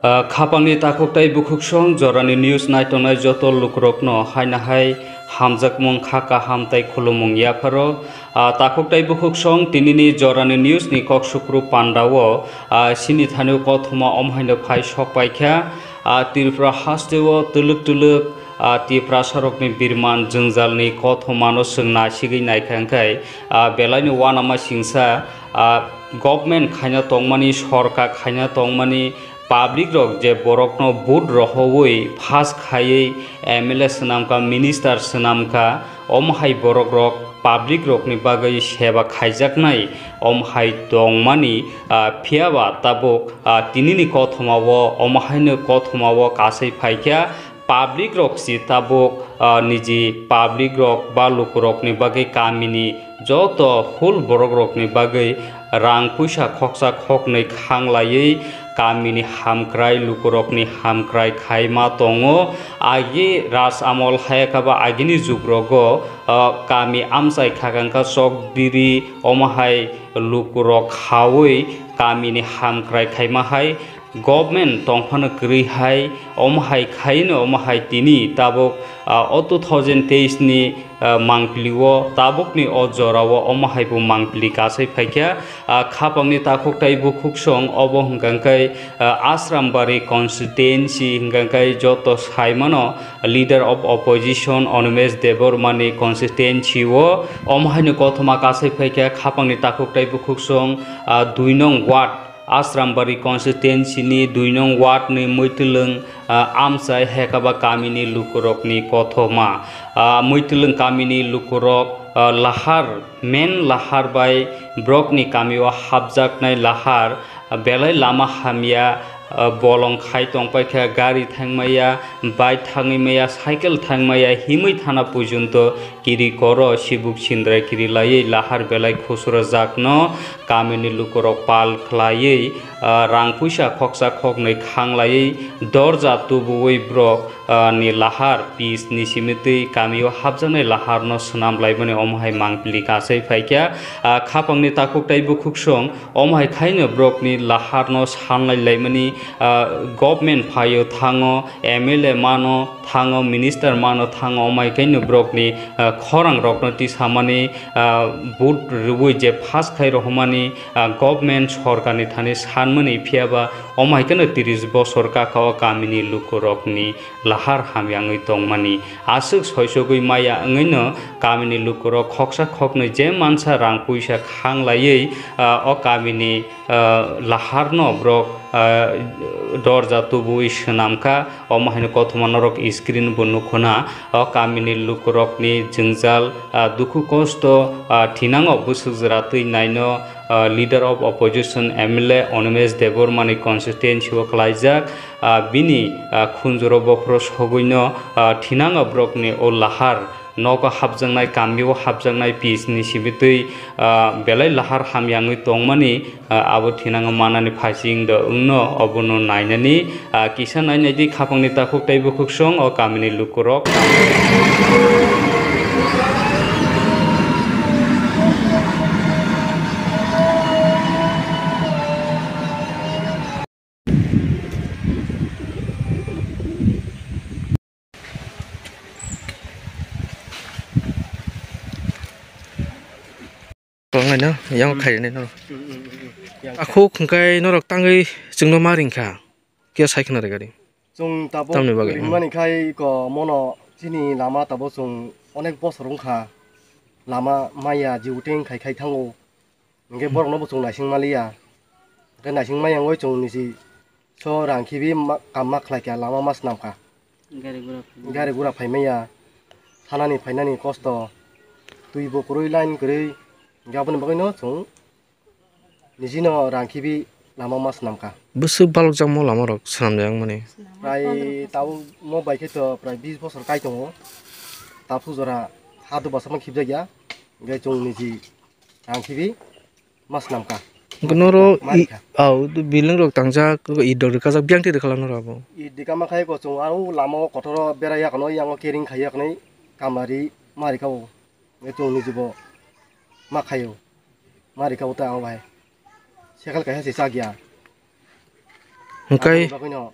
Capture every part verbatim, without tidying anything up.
Ah, khapangni takhuk tei bukhuksong jorani news naitongnai joto lukurokno haina hai hamjakmung kha kaham tei khulumung yapharo. Ah, takhuk tei bukhuksong tinini jorani news ni kok sukru pandao, ah, sini thani kothoma omhaino phai sok paikha. Ah, Tripura hasteo twlwk twlwk, ah, Tiprasarokni birman jwngjalni kothomano chwng nasigwi naikha hwnkhe, ah, belaino uanama singsa, ah, government khaina tongmani, sorkar khaina tongmani, public rok je borokno vote rohowi pass khaiwi M L A swnamkha, minister swnamkha, omo hai borok rok public rokni bagwi seba khaijaknai, omo hai tongmani, ah, phiyaba tabuk, ah, tinini kothomao omo haino kothomao kasai phaikha. Public rok si tabuk, ah, niji public rok ba lukurokni bagwi kamini joto hul borok rokni bagwi rang puisa khoksa khoknwi khanglaiwi kamini hamkrai lukurokni hamkrai khaima tongo. Agi Raj Amol hayakha ba agini jugrogo, ah, kami amchai khakangkha chokdiri omo hai lukurok khaui kamini hamkrai khaima hai. Government tongphano kwrwi hai, omo hai khaino omo hai tini tabuk, ah, o two thousand teis ni, ah, mangpili o tabukni o jora o omo hai bo mangpili kasai phaikha. Ah, khapangni takhuk tei bukhuksong obo hwnkha khe, ah, Asrambari constituency hwnkha khe joto saimano leader of opposition Animesh Debbarma ni constituency o omo haino kothoma kasai phaikha khapangni takhuk tei bukhuksong, ah, dui nong ward Asrambari constituency ni dui nong ward ni Muitwlwng, ah, amchai hekaba kamini lukurokni kothoma. Ah, Muitwlwng kamini lukurok, ah, lahar, main lahar bai borokni kamio hapjaknai lahar, ah, belai lama hamya, ah, bolong khai tongpaikha, gari thangmaya, bike thangwi maya, cycle thangmaya, himwi thana porjonto kiri koro sibuk sindra kiri laiwi lahar belai khusrojakno kamini lukurok pal khlaiwi, ah, rang puisa khoksa khoknwi khanglaiwi dorja tubuwi borok, ah, ni lahar pis ni simitwi kamio hapjaknai laharno swnam laimani omo hai mangpili kasai phaikha. Ah, khapangni takhuk tei bukhuksong omo hai khaino borokni laharno sanlai laimani, ah, government phaio thango, M L A mano thango, minister mano thango, omo hai khaino borokni, ah, khorang rokno tisamani, ah, vote rwui je pass khai rohormani, ah, government sorkarni thani sanmani phiyaba omo hai kheno tris bosor kaka o kamini lukurokni lahar hamyangwi tongmani. Aswk soisogwi maya wngwino kamini lukurok khoksa khoknwi je mansa rang puisa khanglaiwi, ah, o kamini, ah, laharno borok, ah, dorja tubuwi swnamkha. Omo haino kothoma norok screen bo nukhuna. O kamini lukurokni jwngjal, ah, dukhu kosto, ah, thinango bwswk jwra twi naino, ah, leader of opposition M L A Animesh Debbarma ni constituency o khlaijak. Ah, bini, ah, khunjuro bokhoro sogwino, ah, thinango borokni o lahar nogo hapjaknai, kamio hapjaknai pis ni sibitwi, ah, belai lahar hamyangwi tongmani, ah, abo thinango manani phaising do wngno obono nainani, ah, kisa nainai di khapangni takhuk tei bukhuksong o kamini lukurok. Tongnai no, yang khairani no. Yang Akhuk hwnkhe norok tangwi chwngno ma ringkha. Khe sai khna rega di. Chwng tabuk Tamni bagwi? Ringmani khai ko mono chini lama tabuk chwng onek bosor wngkha. Lama maya jiuting khai khai thango. Hwnkhe borokno bo chwng naising maliya. Hwnkhe naising maya wngwi chwng nisi so rang khibi ma-, kam ma khlai kha, lama ma swnam kha. Gari gura phai maya. Gari gura phai maya. Thanani phainani kosto. Twi bo kwrwi line kwrwi. Hwnkhe aboni bagwino chwng nijino rang khibi lama ma swnam kha. Bwswk balokjakmo lamarok swnamjak wngmani? Prai tabuk mo bai khe to prai bis bosor kai tongo. Tabuk jora ha do bwsakma khibjakya. Hwnkhe chwng niji rang khibi ma swnam kha. Hwnkhe noro Ma i, rikha. Au, building rok tangjak, ito rwkajak, biyang twi rwkha la noro abo. Ito rwkha ma khai ko chwng aro lama o kotor o berai ya kono, yang o kering khai ya kono, kamari ma rikha o. Hwnkhe chwng niji bo ma khai o. Ma rikha o ta ang bai. Sekal kaisa se chak ya. Hwnkhe aboni bagwino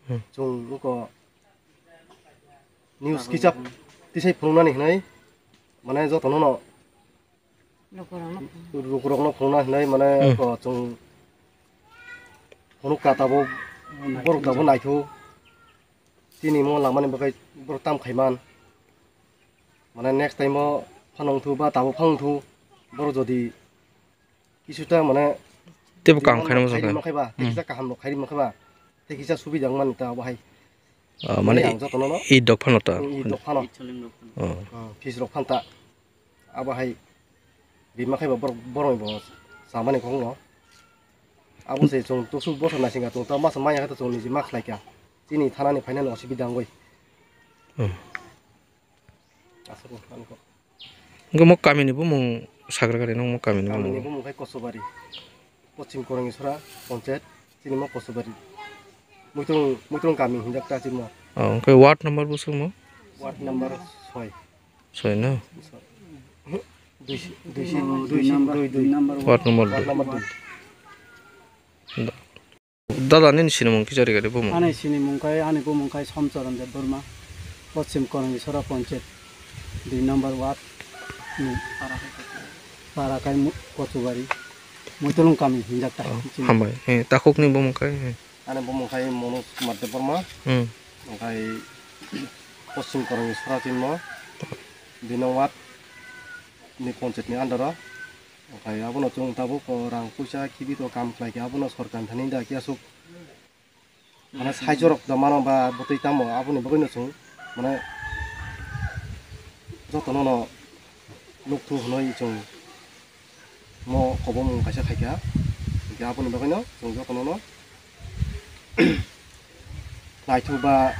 Hmm. chwng uko news kisa tisai phunuknani hinwi mane jotono no Lukurokno phunukna hinwi mane Hmm. ko chwng phunuk ka tabuk borok tabuk naithu. Chini mo lamani bagwi borok tam khaiman. Mane next time o phanang thu ba tabuk phanang thu borok jodi kisuta mane Teibo kaham khaina muchung khairi kha. Mankha ba, Hmm. kisa kaham rok khairi mankha ba, tei kisa subida wngmani ta abo hai. Ah, mane Mane ang jotono no. I dok phano ta. I dok phano. Oh. Hmm, fees rok phan ta. Abo hai rima khai ba borok, borok bo samani kok no. Abo se chwng tusu bosor naising ka chwng ta masa maya kha chwng niji ma khlai kha. Chini thana ni phainani osubida wngwi. Hmm. Aswk no ani kok. Hwnkhe mo kamini bumung sagra gari nang mo kamini Kamini bumung. Bumung khai Kosubari. Poschim Korangisora Ponchayat, chini mo Kosubari. Muitung, Muitung kami hinjak ta chini mo. Oh, hwnkhe ward number bwswk mo? Ward number soi. Soi no? Soi. Duisi, duisi, Dui duisi, number, dui, dui. Dui number Ward number Ward dui. Number dui. Da-, Dada nini sinimung kisa rega de bumung. Ani sinimung khai, ani bumung khai Somchoron Debbarma, Poschim Korangisora Ponchayat, dui number ward ni para khai Mu-, Kochubari, Muitulung kami hinjak ta. Oh, chini. Hambai. Eh, takhuk ni bumung khai. Eh. Ani bumung khai Manoj Kumar Debbarma. Hmm. Okai Poschim Korangisora chini mo, dui number ward ni Ponchayat ni under o. Okai abono chwng tabuk o rang puisa khibi to kam khlai khe abono sorkar thani da khe aswk. Mane saijorok da mano ba bwtwi tamo aboni bagwino chwng mane jotono no nukthung hwnwi chwng mo kobomung kaisa khaikha. Hwnkhe aboni bagwino chwng jotono no naithu ba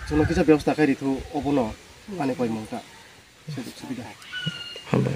chwngno kisa bebosta khai rithu obono ani koimung ta. Sujog subida. Hambai.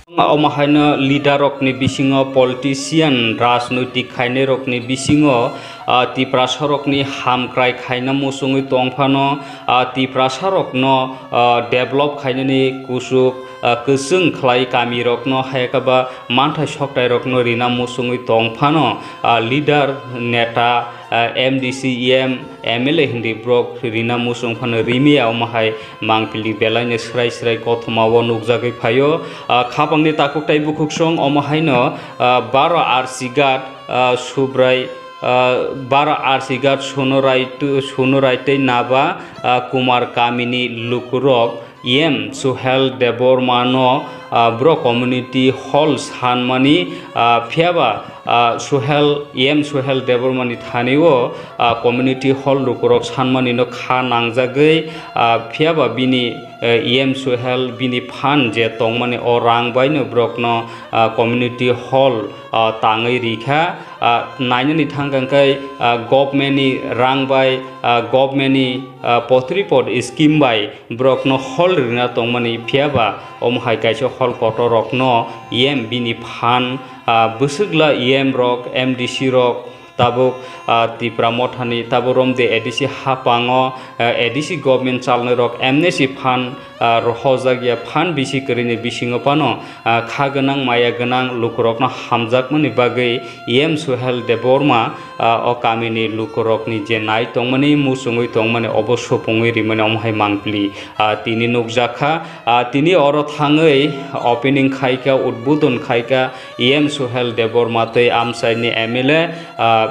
Omo haino leader rokni bisingo, politician, rajnoitik khainai rokni bisingo, ah, Tiprasa rokni hamkrai khaina muchungwi tongphano, ah, Tiprasa rokno, ah, develop khainani kuchuk, ah, kwchwng khlai kami rokno, hai khe ba manthai soktai rokno rina muchungwi tongphano, ah, leader, neta, ah, M D C, E M, M L A hindi borok rina muchung phano rimiya omo hai mangpili belaino srai srai kothoma o nukjagwi phaio. Ah, khapangni takhuk tei bukhuksong omo haino, ah, baro R C Ghat, ah, Subrai, ah, baro R C Ghat Sonorai tu-, Sonorai tei Naba, ah, Kumar kamini lukurok, E M Suhel Debbarma no, ah, bro community hall sanmani, ah, phiyaba, ah, Suhel, E M Suhel Debbarma ni thani o, ah, community hall lukurok sanmani no kha nangjagwi, ah, phiyaba bini, eh, E M Suhel bini phan je tongmani o rang bai no borok no, ah, community hall, ah, tangwi rikha, ah, nainani thangkha hwnkhe, ah, government ni rang bai, ah, government ni, ah, potripot scheme bai borokno hol rwna tongmani, phiyaba omo hai kaisa hol kotor rokno E M bini phan, ah, bwswkla E M rok, M D C rok tabuk, ah, Tipra Mothani tabuk romde A D C hapango, ah, A D C government chalnwi rok M N C phan, ah, rohorjak ya phan bisi kwrwini bisingo phano, ah, kha gwnang maya gwnang lukurokno hamjakmani bagwi E M Suhel Debbarma, ah, o kamini lukurokni je nai tongmani, muchungwi tongmani, obo supungwi rimani omo hai mangpili, ah, tini nukjakha. Ah, tini oro thangwi opening khaikha, udbodon khaikha E M Suhel Debbarma tei amchaini M L A, ah,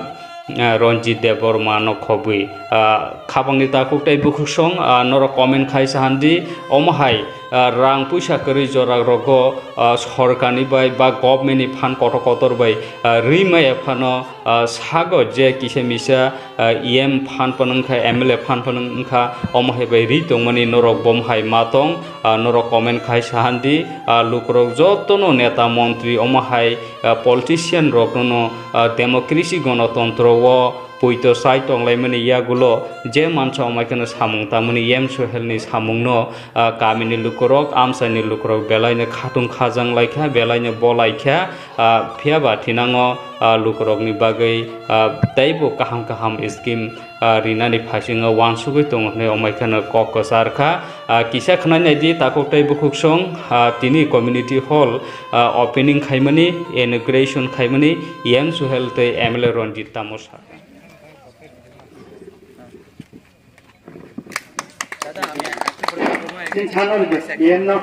ah, Ranjit Debbarma no khobwi. Ah, khapangni takhuk tei bukhuksong, ah, norok comment khai sahandi, omo hai, ah, rang puisa kwrwi jora rogo, ah, sorkarni bai ba government ni phan kotor kotor bai, ah, rwi maya phano, ah, sago je kisa misa, ah, E M phan phano wngkha, M L A phan phano wngkha, omo hai bai ri tongmani norok bom hai ma tong, ah, norok comment khai sahandi, ah, lukurok jotono neta montri omo hai, ah, politician rokno, ah, democracy gonotontro o poito chai tonglaimani yagulo je mansa omo hai kheno samung tangmani E M Suhel ni samungno, ah, kamini lukurok, amchaini lukurok belaino khatung khajang laikha, belaino bolaikha, ah, phiyaba thinango, ah, lukurokni bagwi, ah, teibo kaham kaham scheme, ah, rinani phaisingo uansugwi tongo hwnwi omo hai kheno kok kwcharkha. Ah, kisa khwnai naidi takhuk tei bukhuksong, ah, tini community hall, ah, opening khaimani, inauguration khaimani E M Suhel tei M L A Ranjit tamo sakha. Chini channel di, yen no.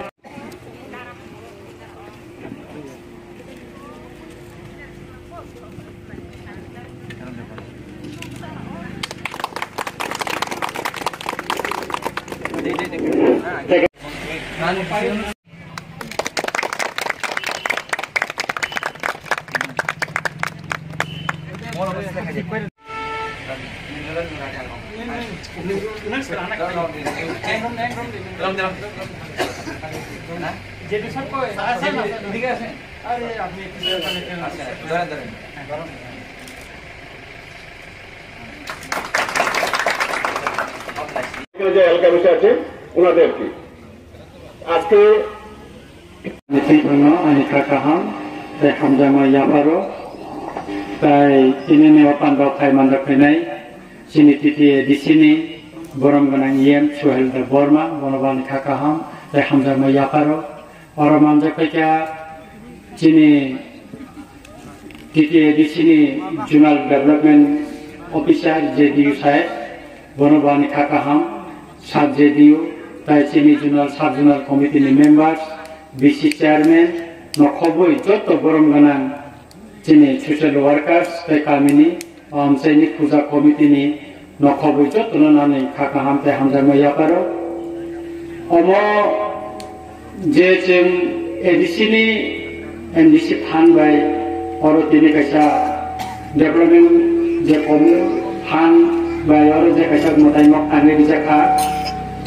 যে এলাকাবাসী আছেন, ওনাদের কি আজকে Nithono ani kha kaham tei hamjakma yapharo, tai tinini o pandao phai manjak phainai chini T T A D C ni borom gwnang E M Suhel Debbarma, bono bo ani kha kaham tei hamjakma yapharo. Oro manjak phaikha chini T T A D C ni Zonal Development Officer J D U saheb, bono bo ani kha kaham, sub J D U, tai chini Zonal, Sub Zonal Committee ni members, B C Chairman, nokhobwi joto borom gwnang chini social workers tai kamini o amchaini puja committee ni nokhobwi jotono nani kha kaham tei hamjakma yapharo. Omo je chwng A D C ni M D C phan bai oro tini kaisa development je kom phan bai oro je kaisa mwtai nok tangwi rijak kha.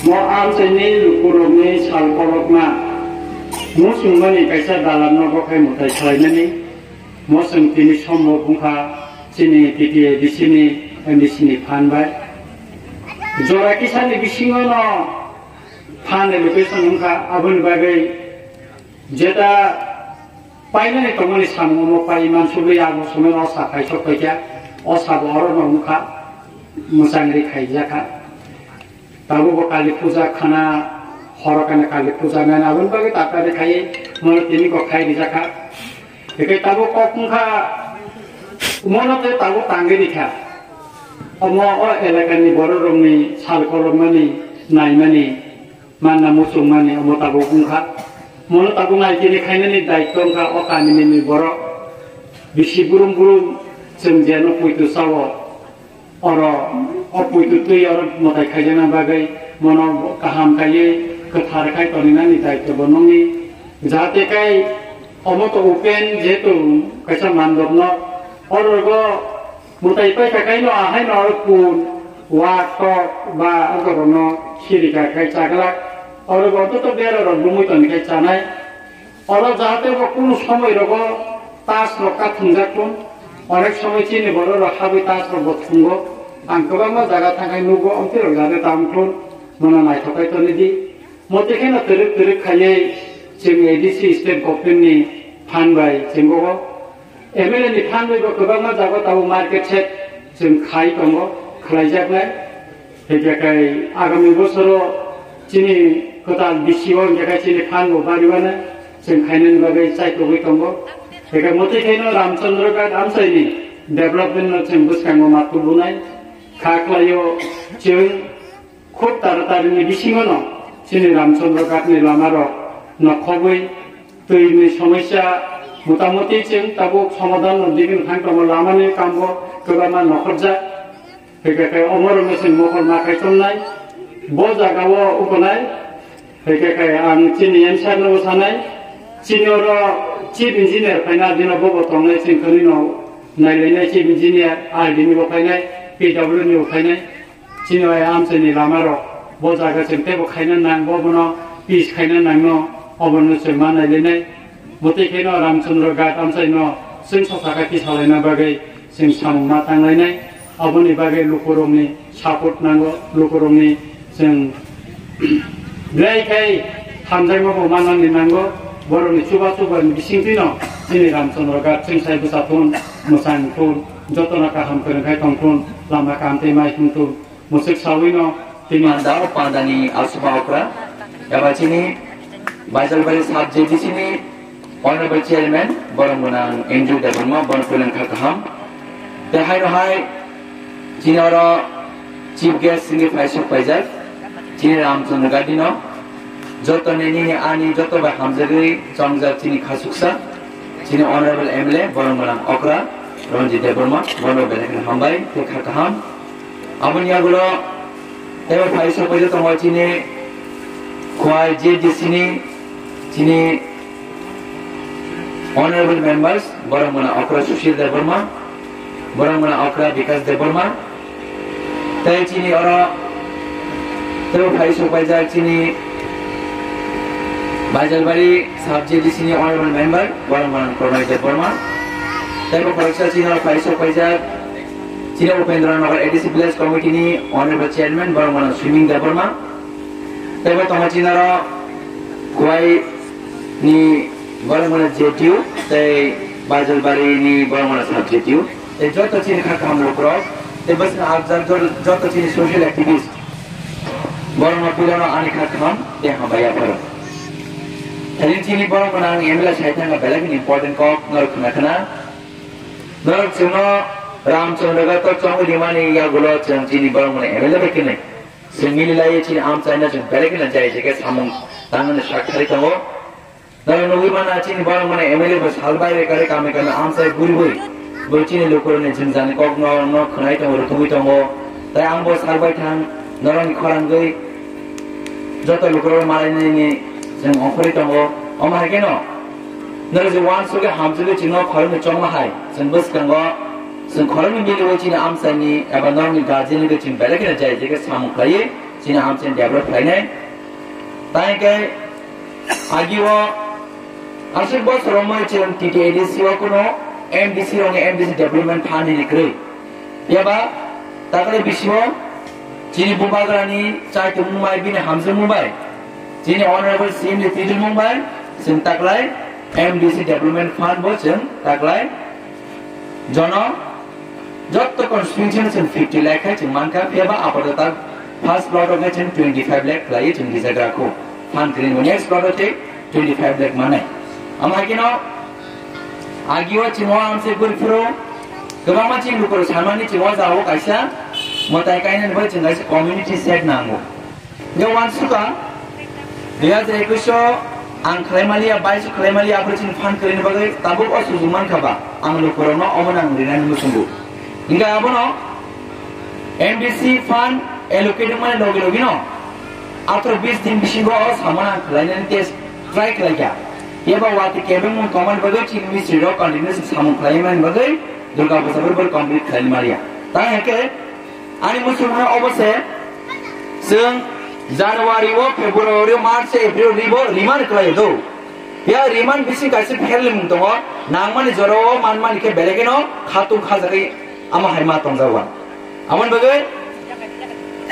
Mo amchaini lukurokni sal kolokma muchungmani kaisa dalam nogo khai mwtai khlainani. Mo chwng tini sombo wngkha chini T T A D C ni M D C ni phan bai. Jora kisani bisingo no phan allocation wngkha, aboni bagwi jeta painani tongmani samung omo pai mansugwi abo somoi o sa paisok paikha, o sabo oro no wngkha, mwchangri khaijakha. Tabuk bo Kali Puja khana, horo kana Kali Puja nai, aboni bagwi tatari khai, mono tini kok khai rijakha. Ekai tabuk kok wngkha, mono tei tabuk tangwi rikha. Omo o elakani bororokni sal kolokmani, naimani, manna muchungmani omo tabuk wngkha. Mono tabuk nai tini khainani daitto wngkha o kamini ni borok. Bisi burum burum chwng jeno puitu sao. Oro o puitu twi oro mwtai khaijakna bagwi mono kaham khaiwi kwthar khai toninani daityo bo nungni. Jahate kai omo to open jehetu kaisa mandopno oro go mwtai paikha kaino ahaino oro pun wak tok ba oro no sirika khai chaglak oro go to bera rok bumui toni khai chanai. Oro jahate bo kunu somoi rogo tas rok ka thwngjak thun. Onek somoi chini borok rok habwi tas rok bo thwngo. Ang kwbangma jaga thangkhai nugo, omtwi rok jahate tamo thun. Mono naithokai toni di. Motwi kheno twrwk twrwk khaiwi chwng A D C state government ni phan bai chwng o M L A ni phan bai bo kwbangma jaga tabuk market shed chwng khai tongo, khlaijaknai. Hingke kai agami bosoro chini kwtal B C O hingke kai chini phan bo bari mano, chwng khainani bagwi chaitogwi tongo. Hingke motwi khaino Ramchandra Ghat amchaini development no chwng bwskango ma tubunai. Kha khlaio chwng khub taratari ni bisingo no chini Ramchandra Ghat ni lama rok no khobwi twi ni somosya motamoti chwng tabuk somadhan no digini thang tongo, lama ni kam bo kwbangma nokhorjak. Hingke khe omorokno chwng mokol ma khai tongnai. Bo jagao ukonai. Hingke khe ang chini M C R no sanai. Chini oro chief engineer phaina dino bobo tongnai chwng khwnwi no nailainai chief engineer R D ni bo phainai, P W ni bo phainai. Chini bai amchaini lama rok bo jaga chwng teibo khaina nang bo bono peace khaina nangno obono chwng ma nailainai. Motwi khaino Ramchandra Ghat amchaino chwng sosa kha tisalaina bagwi chwng samung ma tanglainai. Aboni bagwi lukurokni support nango, lukurokni chwng belai khai hamjakma bo manani nango. Borokni chuba chuba ni bisingtwino chini Ramchandra Ghat chwng sai bwsa thun, mwchang thun, jotono kaham kwrwng khai tong thun, lama kaham tei mai thung thun. Mwswk sawino tini panda o pandani aswba okra eba chini Baijalbari sub J D C ni Honorable Chairman borom gwnang Andrew Debbarma bono kwlwng kha kaham. Tei haino hai chini oro chief guest chini phaisok paijak Chini Ramchandra Gadino, joto ni nini ani joto bai hamjagwi chongjak chini khasuksa, chini Honorable M L A, borok gwnang okra, Ranjit Debbarma, bono belai kheno hambai, tei kha kaham. Aboni yagulo, tebo phai sokphaijak tongo chini Khowai J D C ni, chini Honorable members, borok mona okra Sushil Debbarma, borok mona okra Bikash Debbarma, tei chini oro tebo phai sokpaijak chini Baijalbari sub J D C ni Honorable member, borok mona Pranay Debbarma, tei bo khoroksa chini oro phai sokpaijak chini Upendra Nagar A D C Village Committee ni Honorable Chairman, borok mona Swimming Debbarma, tei bo tongo chini oro Khowai ni borok mona J D U, tei Baijalbari ni borok mona sub J D U, tei joto chini kha kaham lukurok, tei bwswk ajak joto, joto chini social activist, borok no pilano ani kha kaham tei hambai yapharo. Thaini chini borok mona ang M L A sai thangkha belai kheno important kok norok khna khna. Norok chwngno Ramchandra Gadino chongwi rimani yagulo chwng chini borok mona M L A bai kwnwi. Chwng mililaiwi chini amchaino chwng belai kheno jai jai khe samung tangmani sak thari tongo. Norok nugwi mano chini borok mano M L A bo sal bai re kare kami kami amchai guribwi bo chini lukurokni jwngjani kokno no khwnai tongo, rwtugwi tongo. Tai ang bo sal bai thang norokni khorangwi joto lukurok malainani chwng ongkhorwi tongo. Omo hai kheno norok je uansukhe hamjagwi chwngno khoroknwi chongma hai chwng bwskango chwng khoroknwi miliwi chini amchaini eba norokni guardian ni chwng belai kheno jai jai khe samung khlaiwi chini amchaini develop khlainai. Tai khe agio aswk bosor romwi chwng T T A D C o kuno M D C rokni M D C development fund hinwi kwrwi. Phiya ba takle bisingo chini bubagrani chaitumung bai bini hamjakmung bai chini honorable C M ni twijlmung bai chwng taklai M D C development fund bo chwng taklai jono jotto constituency no chwng fifty lakh khai chwng mankha, phiya ba apato ta first plot o khe chwng twenty five lakh khlaiwi chwng rijagra kho. Phan kwrwi bo next plot o tei twenty five lakh manai. Omo hai kheno agio chwng o ang se guri phuru kwbangma chini lukurok sanmani chwng o jagao kaisa mwtai kainani bai chwng kaisa community shed nango. Hingke uansukha, dui hajar ekwis o ang khlai maliya, bais o khlai maliya, aboni chini phan kwrwini bagwi tabuk o sujuk mankha ba, ang lukurokno omono ang rinani muchungo. Hingke abono M D C fund allocate wngmani logi logino atharo bis din bisingo o samano ang khlainani test try khlaikha. Phiaba watwi kebengmung tongmani bagwi chini mistri rok continuous samung khlaimani bagwi Durga Puja bo complete khlaina maliya. Tamo hingke Ani muchungma obo se, chwng January o, February o, March, April ribo remand khlai do. Ya remand bising kaisa pherlimung tongo, nangmani jora o manmani khe belai kheno khatung khajagwi ama hai ma tongjago. Aboni bagwi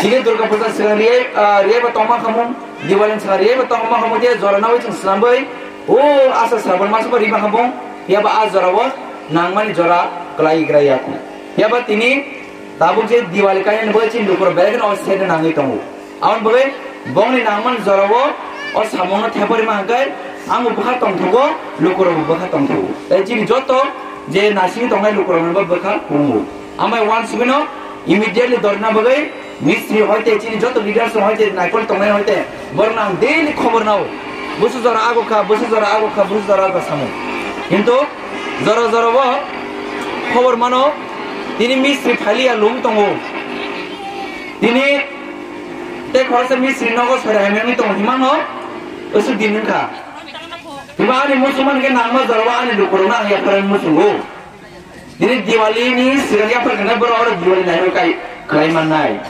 chini Durga Puja swkang riyai, ah, riyai bo tongma khamung, Diwali swkang riyai bo tongma khamung je jora nawi chwng swnamwi, o asa Sraban maso bo rima khamung, ya ba a jora o nangmani jora kwlai gra ya. Ya ba tini Tabuk je Diwali kainani bagwi chini lukurok belai kheno o side nangwi tongo. Aboni bagwi bongni nangmani jorao o samungno theparima hwnkhe angbo bwkha tongthogo, lukurokbo bwkha tongthogo. Tei chini joto je nasingwi tongnai lukuroknobo bwkha kumungo. Amai uansugwino immediately dorna bagwi mistri hoite chini joto leaders hoite naikol tongnai hoite Borokno ang daily khobor nao. Busu jora ago kha, busu jora ago kha, busu jora ago kha samung. Kintu jora jora bo khobor mano, tini mistri phaliya lum tongo. Tini tei khoroksa mistri nogo sori hamyangwi tongo himano, usu din wngkha. Tuma ani musuman khe nangma jora bo ani lukurokno ang yapharani musungo. Tini Diwali ni sigang yaphar khe borok oro Diwali nainai kai khlai mannai.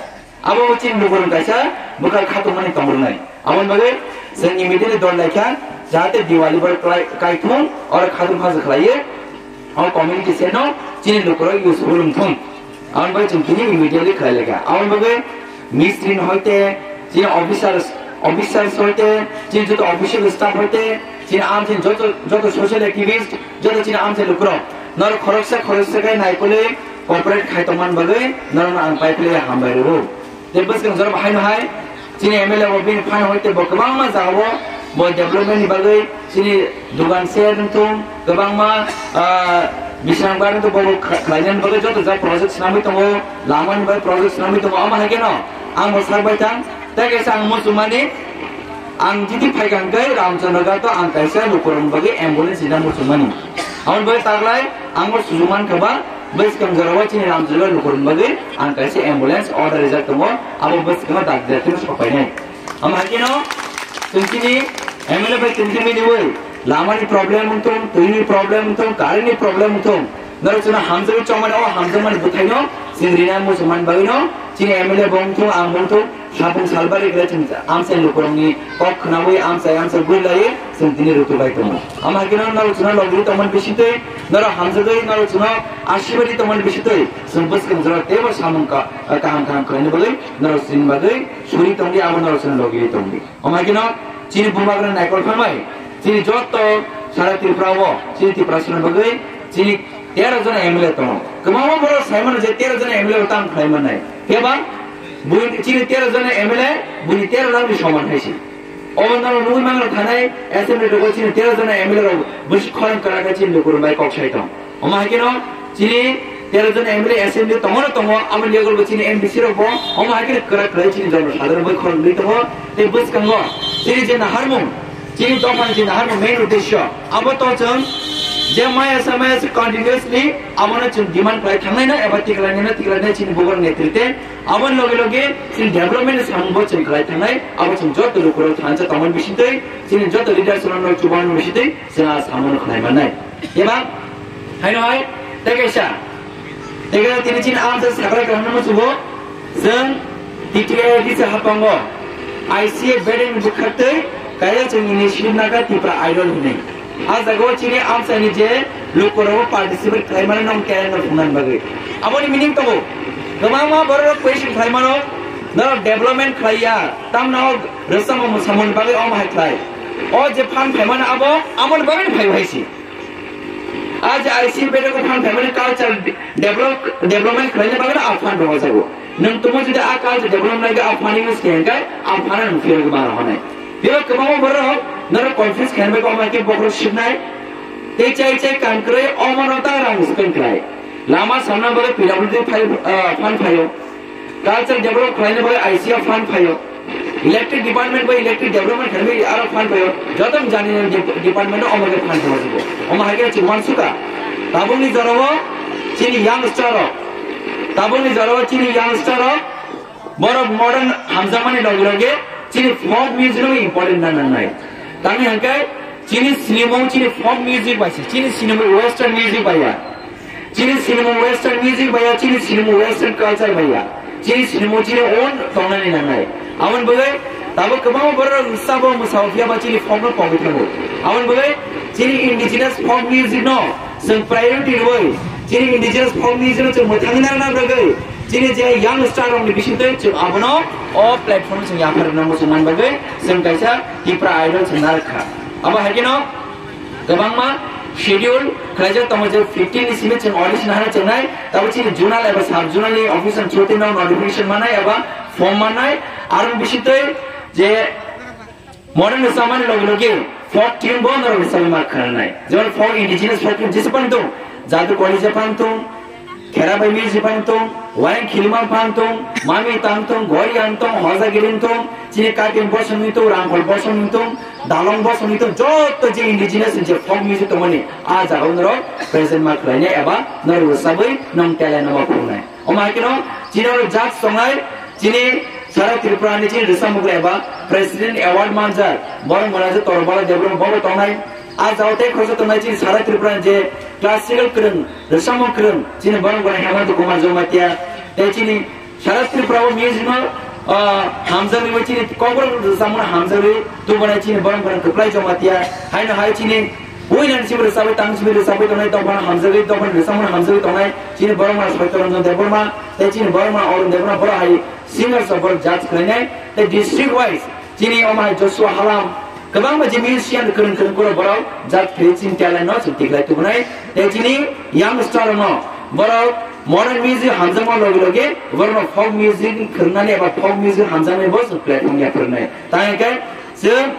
Abo chini lukurok kaisa bwkha khatungmani tongmani. Aboni bagwi chwng immediately dol laikha, jahate Diwali bai klai-, kaithung oro khatung khajak khlaiwi, o community seno chini lukurok useful wngthung. Aboni bagwi chwng tini immediately khlai laikha. Aboni bagwi mistri ni hoite, chini officers, officers hoite, chini joto official staff hoite, chini amchini joto, joto social activist, joto chini amchini lukurok. Norok khoroksa khoroksa khe naikolwi cooperate khai tongmani bagwi norokno ang paiphilwi hambai rwo. Tei bwskang jora bo haino hai chini M L A bo bini phan hoite bo kwbangma jagao bo development ni bagwi chini dugan se wngthung kwbangma, ah, bisrang bar wngthung bo kha-, khlainani bagwi joto jat project swnamwi tongo, lamani bagwi project swnamwi tongo, omo hai kheno ang bo sak bai thang Tei kaisa ang muchungmani, ang jiti phaikha hwnkhe Ramchandra Ghat o ang kaisa lukurokni bagwi ambulance rina muchungmani. Aboni bagwi taklai ang o sujuk mankha ba, bwskang jorao chini Ramchandra Ghat lukurokni bagwi ang kaisa ambulance order rijak tongo, abo bwskango dakti dakti no sokpainai. Omo hai kheno chwng chini M L A bai tongthokmani wi lamani problem wngthong, twini problem wngthong, current ni problem wngthong, norok chwngno hamjagwi chongmani, o hamjakmani bwthaino chwng rina muchungmani bagwino chini M L A bo wngthong, ang bo wngthong, sapung salbari khlai chwng amchaini lukurokni kok khnaui amchai amchai guri laiwi chwng tini rutuk lai tongo. Omo hai kheno norok chwngno logwi tongmani bisingtwi, norok hamjagwi norok chwngno asibadi tongmani bisingtwi chwng bwskang jora teibo samung ka-, kaham kaham khlaina bagwi norok chini bagwi suri tongdi, abo norok chwngno logwi tongdi. Omo hai kheno chini bubagra naikol phalmai, chini jotto sara Tripura o, chini Tiprasani bagwi chini tero jona M L A tongo. Kwbangma borok sai mano je tero jona M L A bo tamo khlai mannai. Phiya ba buini chini tero jona M L A buini tero lakh ni soman hai se. Obo norok nugwi mano thanai assembly rogo chini tero jona M L A rok bwswk khorang kwrak khe chini lukurok bai kok sai tong. Omo hai kheno chini tero jon M L A assembly tongo no tongo, aboni yago bo chini M D C rok bo omo hai kheno kwrak kwrak chini jono sadharoni bai khorang nwi tongo. Tei bwskango chini je naharmung, chini dophani je naharmung main uddesho, abo to chwng je maya sa maya se continuously abono chwng demand khlai thangnai no eba tiklai nai no tiklai nai chini bubagra netrite, aboni loge loge chini development ni samung bo chwng khlai thangnai, abo chwng joto lukurok thansa tongmani bisingtwi, chini joto leaders rok no chubamani bisingtwi chwng a samung khlai mannai. Eba haino hai tei kaisa. Tei kaisa tini chini amsa sakrai kaham no musugo. Chwng T T A D C hapango I C A bedeng bwkhaktwi kaisa chwng initiative naka Tipra Idol hinwi. A jagao chini amsani je lukurok participate khlai mano nong talent no phungnani bagwi. Aboni meaning tongo. Kwbangma borok question khlai mano, norok development khlai ya, tamno rwchapmung mwsamungni bagwi omo hai khlai. O je phan phai mano abo amoni bagwi phai hai si. A je I C A bedeko phan phaimani culture develop, development khlaina bagwi a phan rohorjago. Nwng tongma jodi a culture develop nai a phan use khe hwnkhe a phan nwng phiyogwi ma rohornai. Bebak kwbangma borok norok confuse khaina bagwi omo hai khe bokhorok sibnai. Tei chai chai kam kwrwi omono ta rang spend khlai. Lama samna bagwi P W D phai, ah, phan phaio. Culture develop khlaina bagwi I C A fund phaio. Electric department bai electric development khlaina bagwi aro fund phaio. Joto jani de-, department o omo khe fund phaio. Omo hai khe chwng uansukha. Tabukni jorao chini youngster rok. Tabukni jorao chini youngster rok. Borok modern hamjakmani loge loge chini folk music no important na nangnai. Tamni hwnkhe chini sinimung chini folk music bai se, chini sinimung western music bai ya. Chini sinimung western music bai ya, chini sinimung western culture bai ya. Chini sinimung chini own tongnani nangnai. Aboni bagwi tabuk kwbangma borok rwchapbo mwsao phiya ba chini folk no pogwi thango. Aboni bagwi chini indigenous folk music no chwng priority rwui chini indigenous folk music no chwng mwthangwi narwkna bagwi chini je young star rok ni bisingtwi chwng abono o platform chwng yaphar rwna muchung man bagwi chwng kaisa Tipra Idol chwng narwkha. Abo hai kheno kwbangma schedule khlaijak tongo, je fifteen ni simi chwng audition hana chwngnai, tabo chini zonal eba sub zonal ni office ang chuti no notification manai eba form manai, aro bisingtwi je modern ni samani logi logi folk tune bo norok ni samani ma khananai, jemon folk indigenous folk tune jese pang tong, Jadu Koli je pang tong, Khera bai music pang tong, Wayang Khilima pang tong, Mami tang tong, Gori ang tong, Hoja Giring tong, chini Katin Bosong ni tong, Rangkhol Bosong ni tong, Dalong Bosong ni tong, joto je indigenous je folk music tongmani, a jaga o norok present ma khlainai eba norok rwchabwi nong talent no ma phunuknai. Omo hai kheno chini oro judge tongnai, chini sara Tripura ni chini rwchapmung eba president award manjak, borok mwnajak Torobala Debbarma bo tongnai. A jao tei khoroksa tongnai chini sara Tripura ni je classical kwrwng, rwchapmung kwrwng, chini borok mwnai Hemanta Kumar Jamatia, tei chini sara Tripura o music no, ah, hamjakwi chini kokborok rwchapmung hamjakwi tubunai chini borok mwnai Kwplai Jamatia, haino hai chini winner simi rwchapwi tang simi rwchapwi tongnai, dophano hamjakwi, dophani rwchapmung hamjakwi tongnai, chini borok mwnai Soitya Ranjan Debbarma, tei chini borok mwnai Arun Debbarma, borok hai singers rok borok judge khlainai, tei district wise chini omo hai Joshua Halam, kwbangma je musician kwrwng kwrwng borok borok judge khlai chini talent no chwng tiklai tubunai, tei chini young star no borok modern music hamjakma logi logi borok no folk music kwrwngnani eba folk music hamjaknai bo chwng platform ya phwrwngnai. Tang khe chwng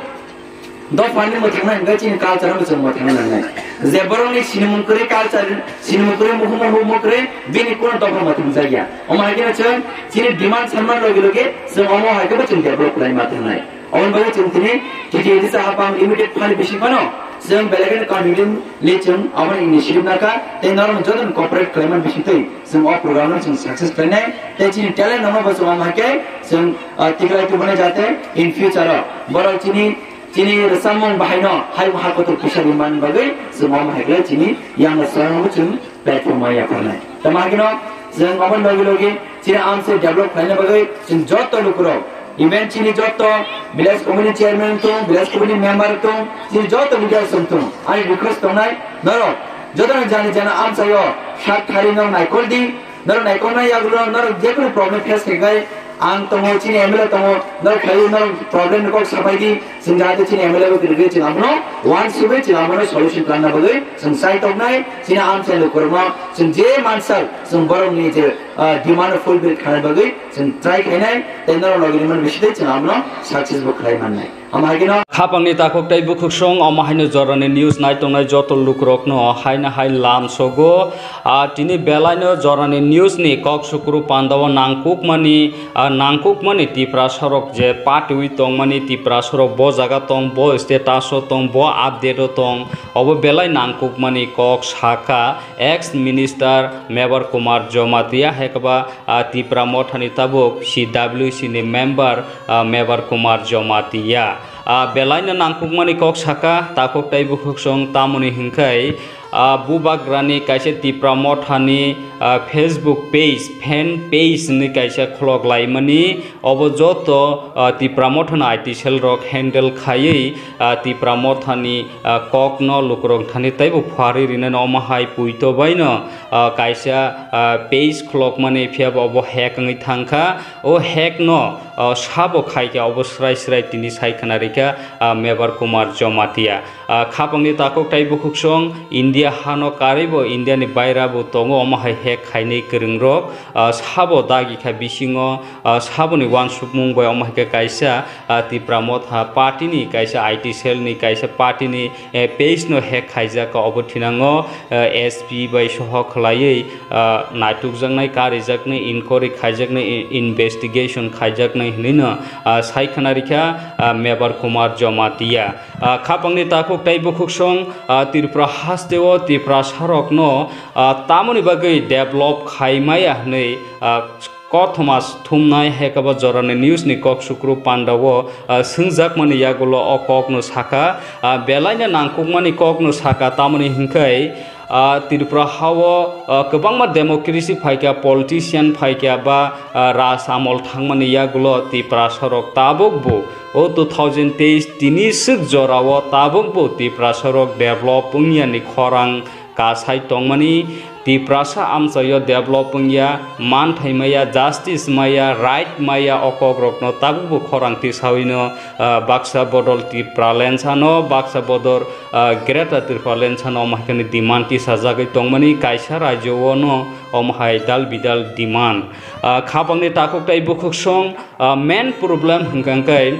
Dophani mwthangna hwnkhe chini culture-o chwng mwthangna nangnai. Je borokni sinimung kwrwi culture, sinimung kwrwi muhungo hukmo kwrwi, bini kuno dopha mwthangjakya. Omo hai kheno chwng chini demand sanma logi logi chwng omo hai khebo chwng develop khlai ma thangnai. Oboni bagwi chwng tini T T A D C hapang limited phani bising phano chwng belai kheno confidently chwng aboni initiative nakha tei norokno jotono cooperate khlaimani bisingtwi chwng o program no chwng success khlainai tei chini talent rokno bo chwng omo hai khe chwng, ah, tiklai tubunai jate in future o borok chini Chini rwchapmung bahaino hai ha kotor khisa rimani bagwi chwng omo hai khlai chini yang rwchapmung chwng platform o yapharnai. Tamo hakhe no chwng omo logi logi chini amchai develop khlaina bagwi chwng joto lukurok, even chini joto village committee chairman tong, village committee member tong, chini joto leader tong, ani request tongnai norok joto no jani jana amchaio sak thari no naikol di, Norok naikolna yagulo norok jekunu problem face khe khai ang tongo, chini M L A tongo, norok phaiwi norok problem ni kok sapai di, chwng jahate chini M L A bo kwrwgwi chwng abono uansugwi chwng abono solution khlana bagwi chwng chai toknai, chini amchaini kormo chwng je mansak chwng borokni je, ah, demand fulfill khlana bagwi chwng try khainai, tei norok logi rimani bisingtwi chwng abono success bo khlai mannai. Omo hai kheno. Khapangni takhuk tei bukhuksong, omo haino jorani news naitongnai joto lukurokno haino hai lamsogo. Ah, tini belaino jorani news ni kok sukru pandao nangkukmani, ah, nangkukmani Tiprasarok je patiwi tongmani Tiprasarok bo jaga tong, bo status o tong, bo update o tong, obo belai nangkukmani kok saka ex minister Mebar Kumar Jamatia hai khe ba, ah, Tipra Mothani tabuk C W C ni member, ah, Mebar Kumar Jamatia. Ah, belaino nangkukmani kok saka, takhuk tei bukhuksong tamoni hinkhai, ah, bubagrani kaisa Tipra Mothani, ah, Facebook page, fan page hinwi kaisa khulok laimani, obo joto, ah, Tipra Mothani I T cell rok handle khaiwi, ah, Tipra Mothani, ah, kokno lukurok thani teibo phuarwi rinani omo hai puito baino, ah, kaisa, ah, page khulokmani, phiya bo obo hack wngwi thangkha. O hack no, ah, sabo khaikha, obo srai srai tini sai khna rikha, ah, Mebar Kumar Jamatia. Ah, khapangni takhuk tei bukhuksong India hano karwibo India ni baira bo tongo, omo hai hack khainai kwrwng rok, ah, sabo dagi kha bisingo, ah, saboni uansukmung bai omo hai khe kaisa, ah, Tipra Motha party ni kaisa I T cell ni kaisa party ni eh, page no hack khaijak, obo thinango, eh, S P bai soho khwlaiwi, ah, naitukjaknai, karijaknai, inquiry khaijaknai, i-, investigation khaijaknai hinwi no, ah, sai khna rikha, ah, Mebar Kumar Jamatia. Ah, khapangni takhuk tei bukhuksong, ah, Tripura hasteo Tiprasarokno, ah, tamoni bagwi develop khaimaya hinwi, ah, Kothoma thumnai hai khe bo jorani news ni kok sukru pandao, ah, swngjakmani yagulo o kokno sakha, ah, belaino nangkukmani kokno sakha, tamoni hinkhai, ah, Tripura hao, ah, kwbangma democracy phaikha, politician phaikha ba, ah, raj amol thangmani yagulo Tiprasarok tabukbo o two thousand teis tini swk jorao tabukbo Tiprasarok develop wngyani khorang kasai tongmani, Tiprasa amchaio develop wngya, manthai maya, justice maya, right maya, o kokrokno tabukbo khorang tisawino, ah, baksa bodol Tipraland sano, baksa bodol, ah, Greater Tipraland sano omo hai kheno demand tisajagwi tongmani, kaisa rajyo-o no omo hai dal bidal demand. Ah, khapangni takhuk tei bukhuksong, ah, main problem hwnkha khe,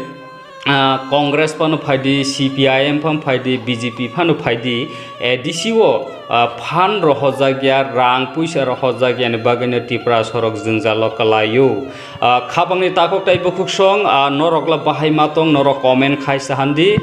ah, Congress phano phaidi, C P I M phano phaidi, B J P phano phaidi, A D C o, ah, phan rohorjak ya, rang puisa rohorjak yani bagwino Tiprasarok jwngjalo kwlaio. Ah, khapangni takhuk tei bukhuksong, ah, norokla bahai ma tong, norok comment khai sahandi.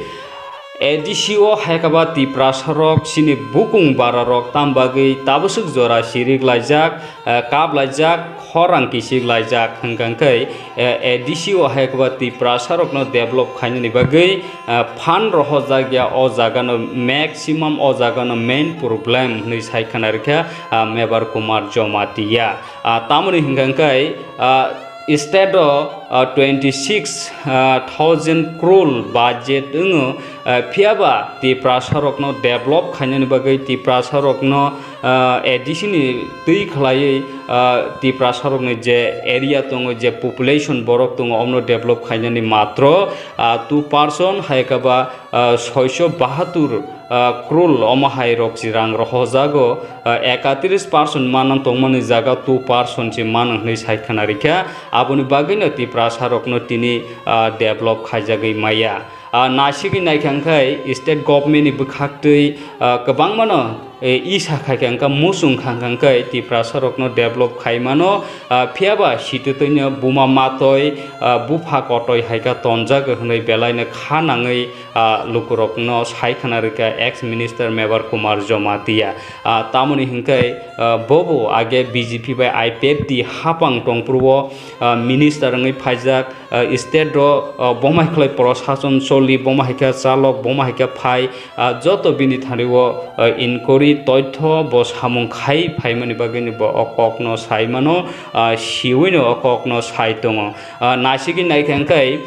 A D C o hai khe ba Tiprasarok chini bukung bararok tam bagwi tabuswk jora sirik laijak, eh, kap laijak, khorang kisik laijak hwnkha khe, eh, A D C o hai khe ba Tiprasarokno develop khainani bagwi, eh, phan rohorjak ya o jagano maximum o jagano main problem hwnwi sai khna rikha, ah, Mebar Kumar Jamatia. Ah, tamoni hwnkha khe, ah, state o, ah, twenty six, ah, thousand crore budget wngo, ah, phiya ba Tiprasarokno develop khainani bagwi Tiprasarokno ah, A D C ni twi khlaiwi, ah, Tiprasarokni je area tongo, je population borok tongo, omno develop khainani matro, ah, two percent, hai khe ba, ah, soiso bahatur, ah, crore omo hai rok si rang rohojago, ah, ekatris percent manang tongmani jaga two percent si manang hwnwi sai khna rikha. Aboni bagwino Tiprasarokno tini, ah, develop khaijagwi maya. Ah, naisigwi naikha hwnkhe state government ni bwkhaktwi, ah, kwbangmano, eh, i sakhaikha hwnkha, muchung kha hwnkhe Tiprasarokno develop khaimano, ah, phiyaba sitwtwino buma matoi, ah, bupha kotoi haikha tonjago hwnwi belaino kha nangwi, ah, lukurokno sai khna rikha ex minister Mebar Kumar Jamatia. Ah, tamoni hwnkhe, ah, bobo age B J P bai I P F T hapang tongphuru-o, ah, minister wngwi phaijak. Ah, state ro, ah, boma hai khlai prosason choli, boma hai khe chalok, boma hai khe phai, ah, joto bini thani o, ah, inquiry toitho bo samung khai phaimani bagwino bo o kokno sai mano, ah, siwino o kokno sai tongo. Ah, naisigwi naikha hwnkhe,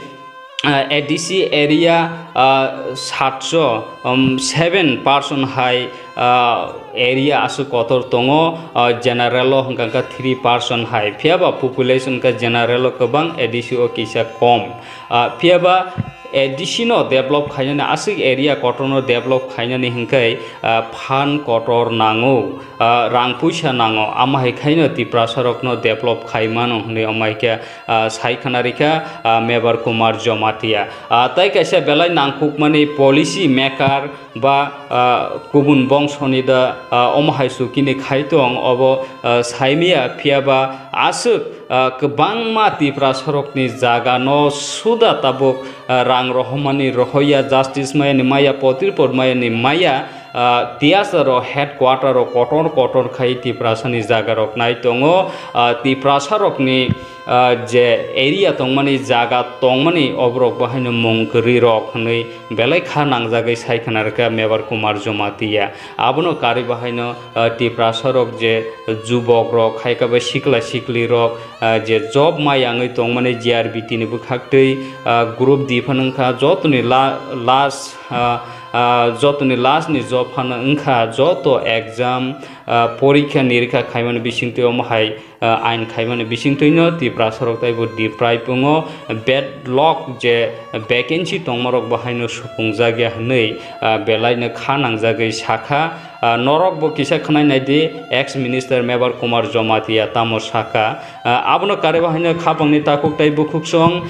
ah, A D C area, ah, satso, um, seven percent hai, ah, area aswk kotor tongo, ah, general o hwnkha khe three percent hai, phiyaba population khe general o kwbang, A D C o kisa kom. Ah, phiyaba A D C no develop khainani, aswk area kotor no develop khainani hwnkhe, ah, phan kotor nango, ah, rang puisa nango, ama hai khaino Tiprasarokno develop khai mano hwnwi omo hai khe, ah, sai khna rikha, ah, Mebar Kumar Jamatia. Ah, tai kaisa belai nangkukmani policy maker ba, ah, kubun bongsoni da, ah, omo hai sukini khai tong, obo, ah, saimaya, phiyaba aswk, ah, kwbangma Tiprasarokni jaga no suda tabuk, ah, rang rohormani rohoya, justice mayani maya, potirpot mayani maya, ah, Tiasaro headquarter o kotor kotor khai Tiprasani jaga rok nai tongo, ah, Tiprasarokni, ah, je area tongmani, jaga tongmani, oborok bo haino mung kwrwi rok hwnwi belai kha nangjagwi sai khna rwkha Mebar Kumar Jamatia. Abono karwi bo haino, ah, Tiprasarok je jubok rok, hai khe bo sikla sikli rok, ah, je job mai yangwi tongmani G R B T ni bwkhaktwi, ah, group D phano wngkha, jotoni la-, last, ah, ah, jotoni last ni job phano wngkha, joto exam, ah, porikha nirikha khaimani bisingtwi omo hai, ah, ain khaimani bisingtwino Tiprasarok taibo deprive wngo. Bad luck je vacancy tongmarok bo haino supungjak ya hwnwi, ah, belaino kha nangjagwi sakha. Ah, norok bo kisa khwnai naidi, ex minister Mebar Kumar Jamatia tamo sakha. Ah, abono karwi bo haino khapangni takhuk tai bukhuksong,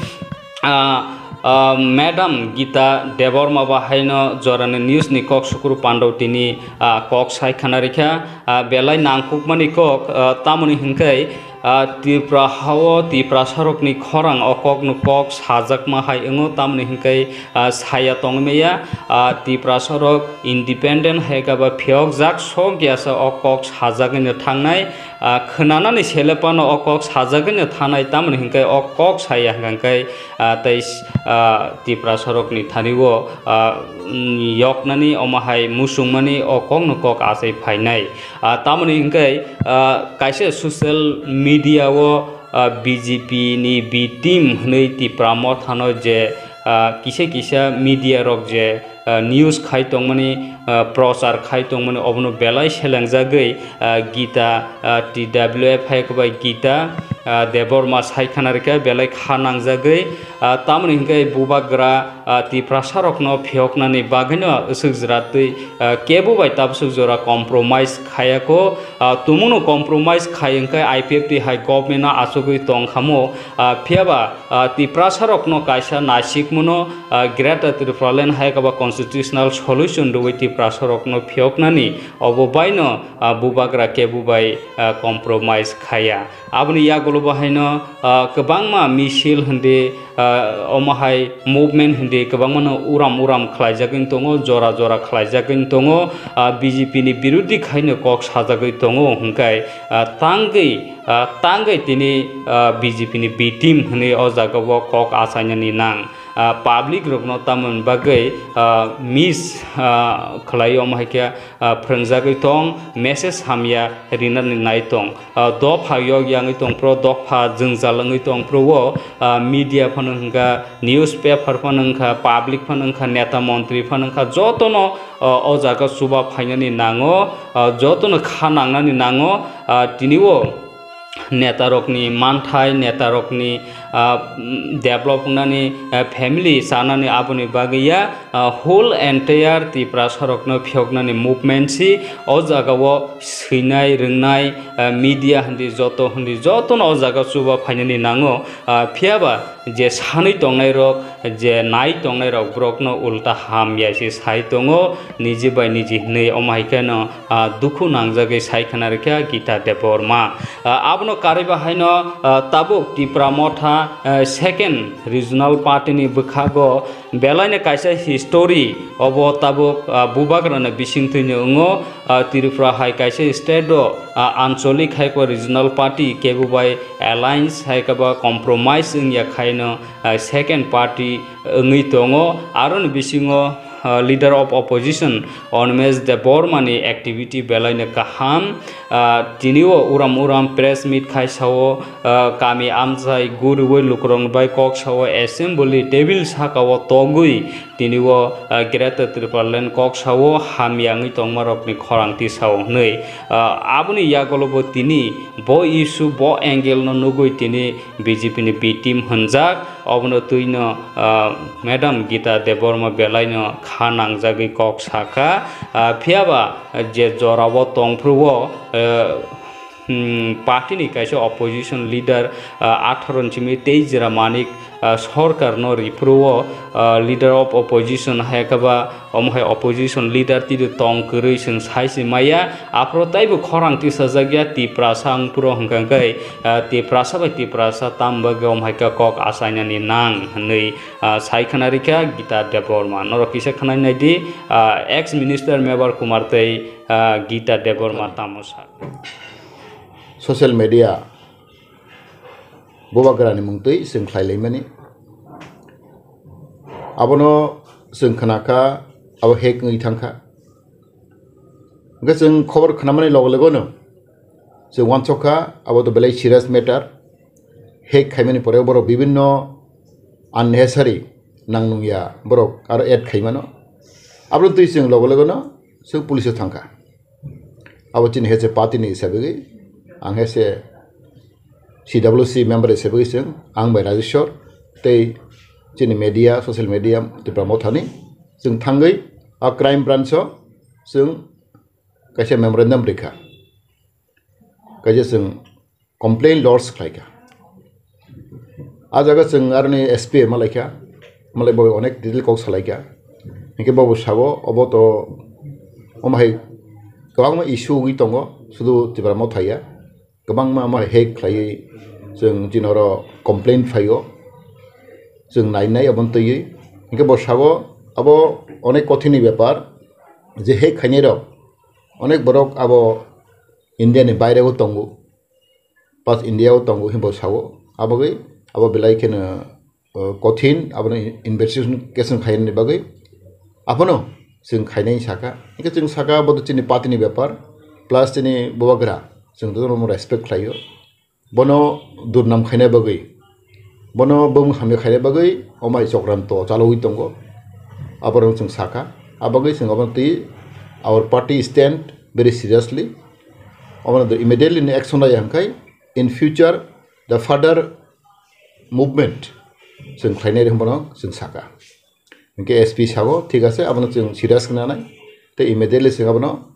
ah, ah, Madam Gita Debbarma bo haino jorani news ni kok sukuru pandau tini, ah, kok sai khna rikha. Ah, belai nangkukmani kok, ah, tamoni hwnkhe, ah, Tripura hao Tiprasarokni khorang o kokno kok sajakma hai wngo, tamoni hwnkhe, ah, saya tongmaya, ah, Tiprasarok independent hai khe ba phiyokjak sok ya sa o kok sajagwino thangnai, ah, khwnanani sele phano o kok sajagwino thangnai, tamoni hwnkhe o kok saya hwnkhe, ah, tei, ah, Tiprasarokni thani o, ah, mm, yoknani omo hai muchungmani o kokno kok achai phainai. Ah, tamoni hwnkhe, ah, kaisa social media o, ah, B J P ni B team hwnwi Tipra Mothano je, ah, kisa kisa media rok je, ah, news khai tongmani, ah, prochar khai tongmani, obono belai selengjagwi, ah, Gita, ah, T W F hai khe bai Gita, ah, Debbarma sai khna rikha belai kha nangjagwi, ah, tamoni hwnkhe bubagra, ah, Tiprasarokno phiyoknani bagwino aswk jora twi, ah, kebo bai tabswk jora compromise khayako, ah, tumungno compromise khai hwnkhe I P F T hai government no achugwi tongkhamo, ah, phiyaba, ah, Tiprasarokno kaisa naisikmano, ah, Greater Tipraland hai khe ba constitutional solution rwui Tiprasarokno phiyoknani obo baino, ah, bubagra kebo bai, ah, compromise khaya. Aboni yagulo bo haino, ah, kwbangma misil hindi, ah, omo hai movement hindi kwbangmano uram uram khlaijagwi tongo, jora jora khlaijagwi tongo, ah, B J P ni birodhi khaino kok sajagwi tongo hwnkhe, ah, tangwi, ah, tangwi tini, ah, B J P ni B team hwnwi o jaga o kok achainani nang. Ah, public rokno tamoni bagwi, ah, miss, ah, khlai omo hai khe, ah, phrwngjagwi tong, message hamya rinani nai tong. Ah, dopha yok yangwi tong phro, dopha jwngjal wngwi tong phro o, ah, media phano hwnkha, newspaper phano wngkha, public phano wngkha, neta montri phano wngkha, jotono, ah, o jaga chuba phainani nango, ah, jotono kha nangnani nango, ah, tini o netarokni manthai, netarokni, ah, develop wngnani, ah, family chanani aboni bagwi ya, ah, whole entire Tiprasarokno phiyoknani movement si o jaga o swinai rwngnai, ah, media hindi joto hindi jotono o jaga chuba phainani nango, ah, phiyaba je sanwi tongnairok, je nai tongnairok borokno ulta hamya se sai tongo, niji bai niji hinwi omo hai kheno, ah, dukhu nangjagwi sai khna rwkha Gita Debbarma. Ah, abono karwi bahaino, ah, tabuk Tipra Motha, ah, second regional party ni bwkhago belaino kaisa history obo tabuk, ah, bubagrano bisingtwino wngo, ah, Tripura hai kaisa state o, ah, ancholik hai khe regional party kebo bai alliance hai khe ba compromise wngya khaino, ah, second party wngwi tongo. Aroni bisingo, ah, leader of opposition Animesh Debbarma ni activity belaino kaham. Ah, tini o uram uram press meet khai sao, ah, kami amchai guriwi lukurokni bai kok sao assembly table saka o togwi tini o, ah, Greater Tipraland kok sao hamya wngwi tongmarokni khorang tisao hwnwi. Ah, aboni yagulo bo tini bo issue bo angle no nugwi tini B J P ni B team hwnjak. Obono twino, ah, Madam Gita Debbarma belaino kha nangjagwi kok sakha. Ah, phiyaba je jorao tongphuru o, ah, hmm, party ni kaisa opposition leader, ah, atharo ni simi tei Jira Manik, ah, sorkar no riphuru o, ah, leader of opposition hai khe ba omo hai opposition leader tini tong kwrwi chwng sai se maya. Aphuru taibo khorang tisajak ya Tiprasa wng phuru hwnkha khe, ah, Tiprasa bai Tiprasa tam bagwi omo hai khe kok achainani nang hwnwi, ah, sai khna rikha Gita Debbarma. Norok kisa khwnai nai di, ah, ex minister Mebar Kumar tei, ah, Gita Debbarma tamo sa. Social media bubagrani mungtwi chwng khlai laimani. Abono chwng khna kha, abo hack wngwi thang kha. Hwnkhe chwng khobor khnamani loge loge no chwng uansuk kha, abo to belai serious matter. Hack khaimani pore borok bibinno unnecessary nang nungya borok aro add khaimano. Aboni twi chwng loge loge no chwng police o thang kha. Abo chini hese party ni hisabigwi, ang hese C W C member hisabigwi chwng, ang bai Rajeshwar tei chini media, social media Tipra Mothani chwng thangwi a crime branch o chwng kaisa memorandum rikha, kaisa chwng complaint lodge khlaikha. A jaga chwng aroni S P malaikha, malai bo onek detail kok salaikha. Hinkhe bobo sabo obo to omo hai kwbangma issue wngwi tongo, sudu Tipra Motha ya. Kwbangma omo hai hack khlaiwi chwng chini oro complaint phaio. Chwng nainai obo twiwi. Hinkhe bo sabo abo onek kothini bepar je hack khainai rok onek borok abo India ni baire o tongo. Pas India o tongo hinbo sao. Abagwi abo belai kheno, uh, kothin, abono in-, investigation khainani bagwi. Abono chwng khainai saka. Hingke chwng saka abo to chini party ni bepar. Plus chini bubagra. Chwng to respect khlaio. Bono durnam khaina bagwi. Bono bung hamya khaina bagwi omai chokranto chalogwi tongo. Aborok chwng saka. Abagwi chwng abono twi our party stand very seriously. Obono immediately ni action laya hwnkhe in future the further movement chwng khlainai rwngmano chwng saka. Hinkhe S P sao, thik ase, abono chwng serious khe nanai. Tei immediately chwng abono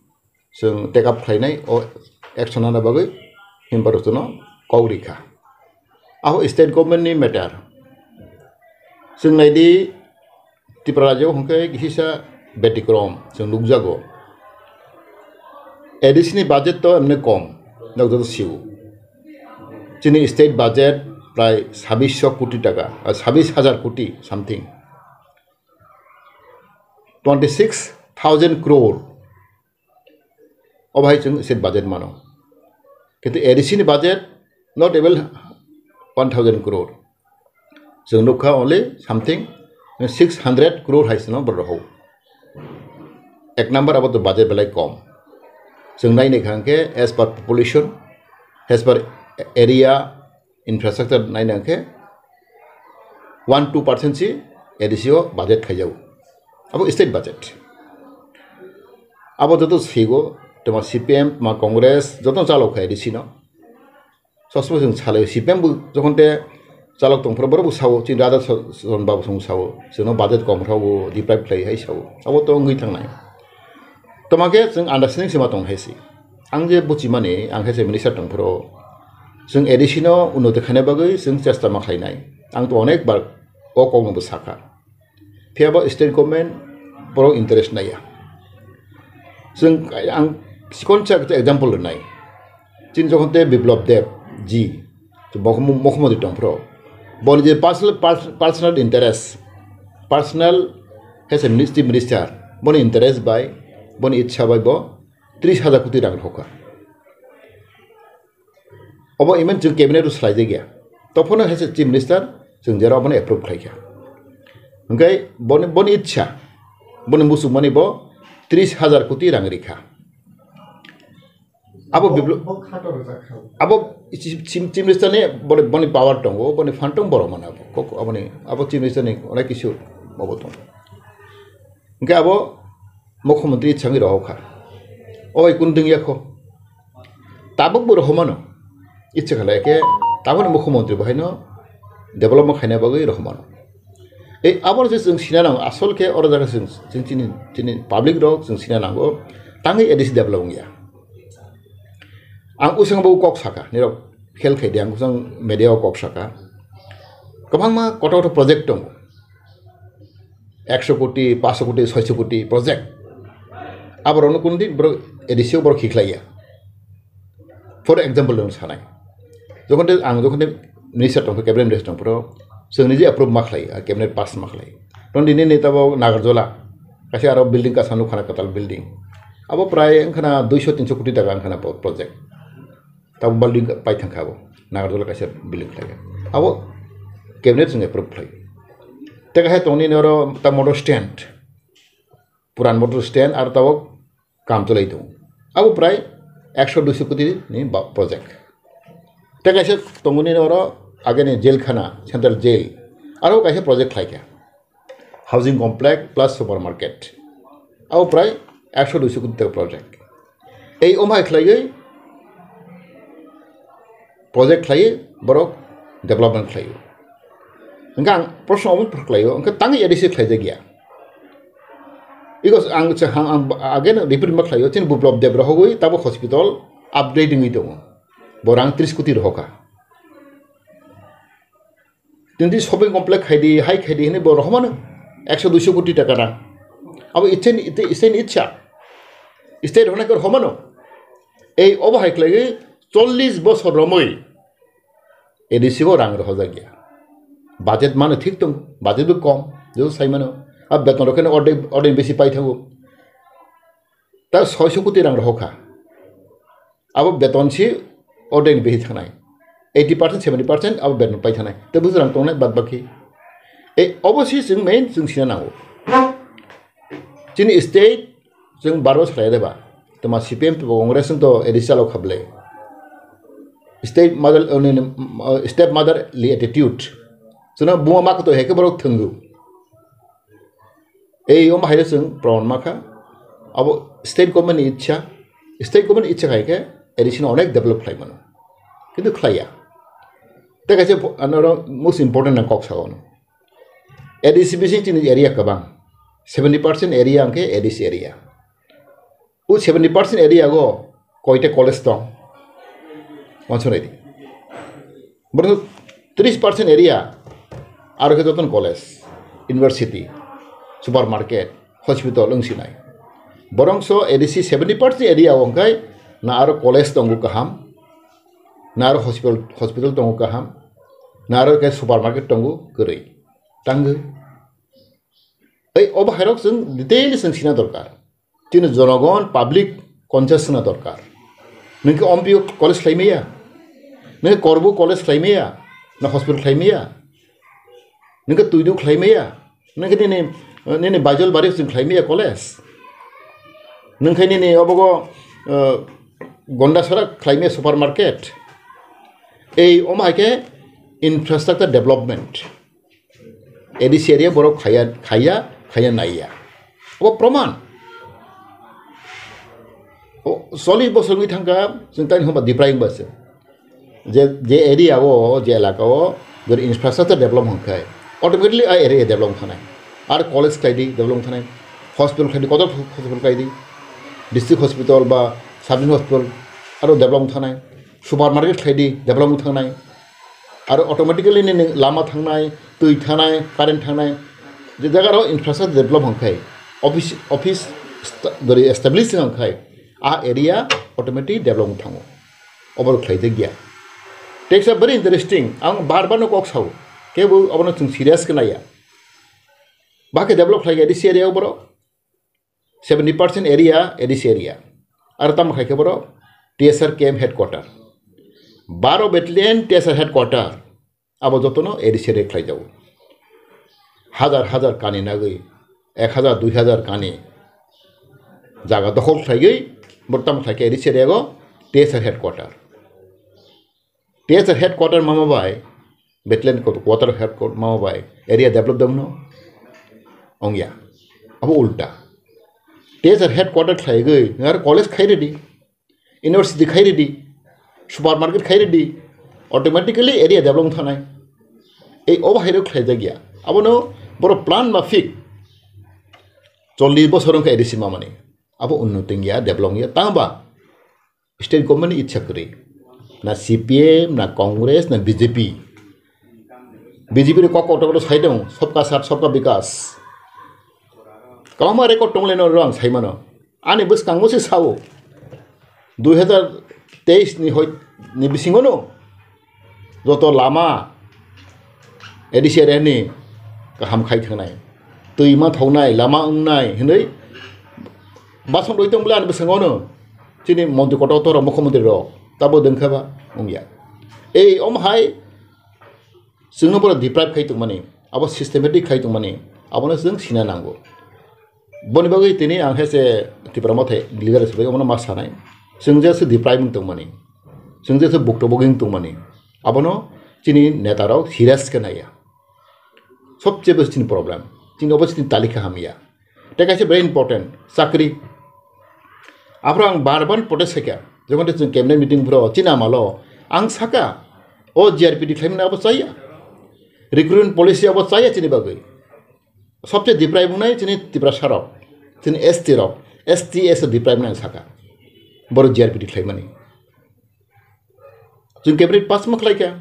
chwng take up khlainai o action nana bagwi himba rwchwno kok rikha. Abo state government ni matter. Chwng naidi Tripura rajyo hwnkhe kisa betikrom chwng nukjago. A D C ni budget to emne kom, nok joto sio. Chini state budget prai sabbish koti taka, ah, sabbish hajar koti something. Twenty six thousand crore. O bahai chwng state budget mano. Kintu A D C ni budget not even one thousand crore. Chwng nukha only something six hundred crore hai sino borok rok. Ek number abo to budget belai kom. Chwng nai nai kha hwnkhe as per population, as per area, infrastructure nai nai khe one two percent si A D C o budget khaijago. Abo state budget. Abo joto sigo, toma C P M, toma Congress, joto chalo kha A D C no. Sosmo chwng salai, C P M bo jokhon te chalok tongphuru, borok bo sao, chini raja so-, son babu song sao, chwngno budget kom rok bo deprive khlai hai sao, abo to wngwi thangnai. Toma khe chwng understanding se ma tong hai se. Ang je buchimani, ang khe se minister tongphuru, chwng A D C no unnoti khaina bagwi chwng chesta ma khlainai. Ang to onek bar o kokno bo sakha. Phiya bo state government borok interest naiya. Chwng ang chikonsa khe example rwnai. Chini jokhon te Biplab Deb ji, bo mukhyamantri tongphuru. Boni je personal, pers-, personal interest, personal as a ministry minister, boni interest bai, boni ichha bai bo tris hajar koti rang rokha. Obo even chwng cabinet o swlaijakya. Tophono hai se chief minister chwng jera obono approve khlaikha. Hwnkhe boni, boni ichha, boni muchungmani bo tris hajar koti rang rikha. Abo Biplo-, bo khato rwjak kha. Abo chi-, chi-, chief minister ni boni, boni power tongo, boni fund tong borok mano abo. Kok, aboni, abo chief minister ni onek kisu obo tongo. Hwnkhe abo mukhyamantri ichha wngwi rohokha. O bai kunu dwngya kho. Tabuk bo rohormano. Ichha khala khe tabukni mukhyamantri bo haino development khaina bagwi rohormano. Ei abono se chwng sina nango, asol khe oro jaga chwng, chwng chini, chini public rok chwng sina nango, tangwi A D C develop wngya. Ang usang bo kok saka, nirok khel khai di, ang usang media o kok saka. Kwbangma kotor kotor project tongo. Ekso koti, paanso koti, soiso koti project. Aborokno kunu din borok A D C o borok khiklaiya. For example, nwng sanai. Jokhon de, ang jokhon de minister tongphuru, cabinet minister tongphuru, chwng niji approve ma khlai, ah, cabinet pass ma khlai. Tong di nini tabo Nagarjola, kaisa aro building kasa nukhana kwtal building. Abo prai wngkhana duiso tinso koti taka wngkhana pro-, project. Tabo building paithang kha abo. Nagarjola kaisa building khlai kha. Abo cabinet chwng approve khlai. Tei kaisa tongni oro ta motor stand. Puran motor stand aro tabok kam cholai tongo. Abo prai ekso duiso koti ni ba-, project. Tei kaisa tongoni oro ageni jail khana, central jail. Aro kaisa project khlai kha. Housing complex plus supermarket. Abo prai ekso duiso koti taka project. Ei omhai khlaiwi project khlaiwi borok development khlaio. Hwnkhe ang proshno omo khlaio, hwnkhe tangwi A D C khlaijakya. Because ang, ang, ang again repeat ma khlaio, chini Biplab Deb rohogwi tabuk hospital upgrade wngwi tongo. Bo rang tris koti rohokha. Tini shopping complex khai di, hai khai di hinwi bo rohormano. Ekso duiso koti taka rang. Abo ichha ni, ite-, ichha ni ichha. State hwnai khe rohormano. Ei obo hai khlaiwi chollish bosor romwi A D C o rang rohorjakya. Budget mano thik tongo, budget bo kom, jesu sai mano. A beton rok khe ordek, ordek besi pai thango. Ta soiso koti rang rohorkha. Abo beton si ordek ni besi thangnai. Eighty percent, seventy percent abo beton pai thangnai. Tei busu rang tongnai bad baki. E, obo si chwng main chwng sina nango. Chini state chwng bar bar salai deba. Toma C P M to Congress to A D C chalo khable. State mother, uh, step motherly attitude. Chwngno buma ma kwtwi hai khe borok thwngo. Ei omo hai chwng proman ma kha. Abo state government ni ichha. State government ni ichha khai khe A D C no onek develop khlai mano. Kintu khlaiya. Tei kaisa pho-, ano oro most important na kok sa ono. A D C bising chini area kwbang. Seventy percent area hwnkhe A D C area. O seventy percent area go koita college tong? Wansuk nai di. Borok tris percent area aro khe jotono college, university, supermarket, hospital wng sinai. Borok so A D C seventy percent area o hwnkhe na aro college tongo kaham, na aro hospital, hospital tongo kaham, na aro khe supermarket tongo kwrwi. Tangwi. Ei, obo hairok chwng detail chwng sina dorkar. Chini jonogon public conscious na dorkar. Nwng khe omo college khlai maya? Nini Korbu college khlai maya, na hospital khlai maya? Nini Tuidu khlai maya? Nini, nini, nini Baijalbari chwng khlai maya college? Nini nini obogo, uh, Gondasara khlai maya supermarket? Ei, omo hai khe infrastructure development. A D C area borok khaya, khaya, khaya naiya. Obo proman. O, chollish bosor wngwi thangkha, chwng tani hwnba Diprai wngba se. Je, je area o, je elaka o, jodi infrastructure develop hwnkhai, automatically a area develop thangkha. Ar college khlai di, develop thangkha. Hospital khlai di, kotor hospital khlai di. District hospital ba sub-division hospital aro develop thangkha. Supermarket khlai di, develop thangkha. Aro automatically nini lama thangnai, twi thangnai, current thangnai, je jaga rok infrastructure develop hwnkhai, office, office sta-, dori establish hwnkhai, a area automatic develop thango. Obo khlai de giya. Text a very interesting. Ang bar bar no kok sao. Kebo obono chwng serious khe naiya. Ba khe develop khlai A D C area o borok. Seventy percent area, A D C area. Aro tamo khai khe borok T S R camp headquarter. Baro battalion T S R headquarter. Abo jotono A D C area khlai jago. Hajar hajar kani nagwi, ek hajar, dui hajar kani jaga dokhol khlaigwi, borok tamo khai khe A D C area go T S R headquarter. T S R headquarter mama bai, battalion quarter headquarter mama bai, area develop dong no? Ongya. Abo ulta. T S R headquarter khlaigwi, ngar college khai ready, university khai ready, supermarket khai ready, automatically area develop thanai. Ei obo hairo khlai jagya. Abono boro plan mafik chollish bosor wngkha A D C mamani. Abo unnoti wngya, develop wngya, tangba? State government ni ichha kwrwi. Na C P M, na Congress, na B J P. B J P ni kok kotor kotor sai tongo, "Sabka Saath, Sabka Vikas." Kwbangma record tongo le no, rang sai mano. Ani bwskango se sao. Dui hajar teis ni hoi, ni bisingo no joto lama A D C area ni kaham khai thangnai, twi ma thaunai, lama wngnai hinwi basong rwi tong bwle ani bwskango no chini montri kotor kotor rok, mukhyamantri rok tabo dengkha ba wngya. Ei omo hai chwngno bono deprive khai tongmani, abo systematic khai tongmani, abono chwng sina nango. Boni bagwi tini ang he se Tipra Motha leader hisabai omono ma sanai. Chwng je se deprive wng tongmani, chwng je se bukto bogwi wng tongmani, abono chini neta rok serious khe naiya. Sobcheye bwswk chini problem, chini obo chini talikha hamya. Tei kaisa very important, chakri. Aphuru ang bar bar protest khaikha, jokhon tei chwng cabinet meeting phuru chini amalo ang saka, o G R P D khlaimani abo chaya, recruitment policy abo chaya chini bagwi. Sobcheye deprive wngnai chini Tiprasa rok, chini S T rok, S T S deprive wngnai saka, borok G R P D khlaimani. Chwng cabinet pass ma khlaikha,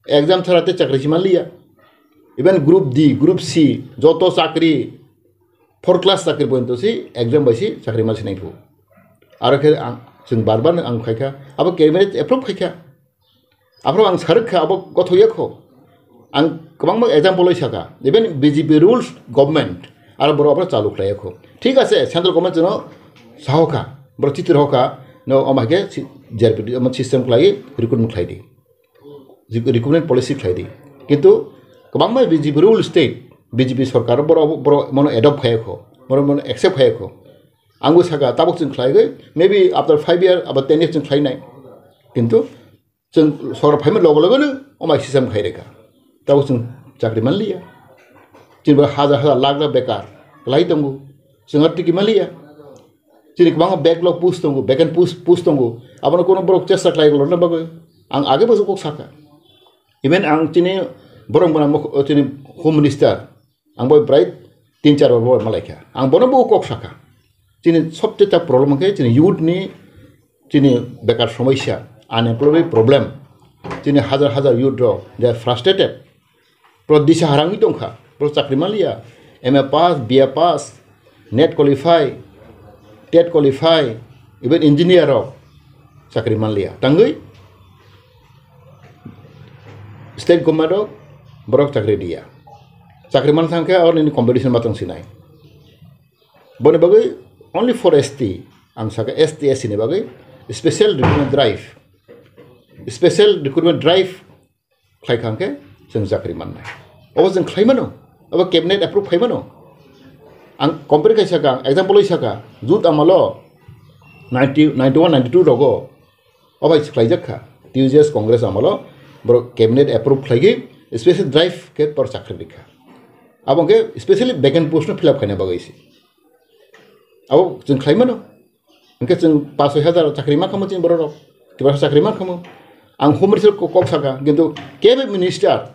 exam chara tei chakri si manliya. Even group D, group C, joto chakri, four class chakri pointo si exam bai si chakri ma sinai phu. Aro khe ang, chwng bar bar ang khaikha, abo cabinet approve khaikha. Aphuru ang sarwk kha, abo gothoya kho. Ang kwbangma example oi saka, even B J P rules government, aro borok abo chalu khlaiya kho. Thik ase, central government chwngno sahokha, borok chitir hokha, no omo hai khe si-, G R P D omo system khlai, recruitment khlai di. Recruitment policy khlai di. Kintu kwbangma B J P rule state, B J P sarkar borok, borok mono adopt khai kho, borok mono accept khai kho. Angbo saka, tabuk chwng khlai gwi, maybe after five year, abo ten years chwng khlai nai. Kintu chwng sorkar phaima logo logo no omo hai system khai rwkha. Tabuk chwng chakri manliya. Chini bo hajar hajar lakh lakh bekar kwlai tongo. Chwng aro tiki manliya. Chini kwbangma backlog post tongo, vacant post, post tongo. Abono kono borok chesta khlai lorna bagwi. Ang age bo kok saka. Even ang chini borok bana mokh-, chini Home Minister, ang bo prai tin char bar bo malaikha. Ang bono bo kok saka. Chini sobcheta problem khe chini youth ni chini bekar somosya, unemployment problem, chini hajar hajar youth rok, they are frustrated. Pro disa harangwi tongkha, pro chakri manliya, M A pass, B A pass, NET qualify, TET qualify, even engineer rok chakri manliya. Tangwi state government rok borok chakri diya. Chakri man thangkhe aro nini competition ma tong sinai. Boni bagwi only for S T, ang saka S T S C ni bagwi special recruitment drive. special recruitment drive khlai kha hwnkhe chwng chakri mannai. Obo chwng khlai mano, obo cabinet approve khai mano. Ang compare khai saka, ang example oi saka, jut amalo ninety, ninety-one, ninety-two rogo obai khlaijak kha. T U J S Congress amalo borok cabinet approve khlaigwi special drive khe por chakri rikha. Abo hwnkhe specially vacant post no fill up khaina bagwi se. Abo chwng khlai mano. Hwnkhe chwng paanch soi hajar chakri ma khamu chini borok rok. Tiprasa chakri ma khamu. Ang home minister ko kok saka, kintu kebe minister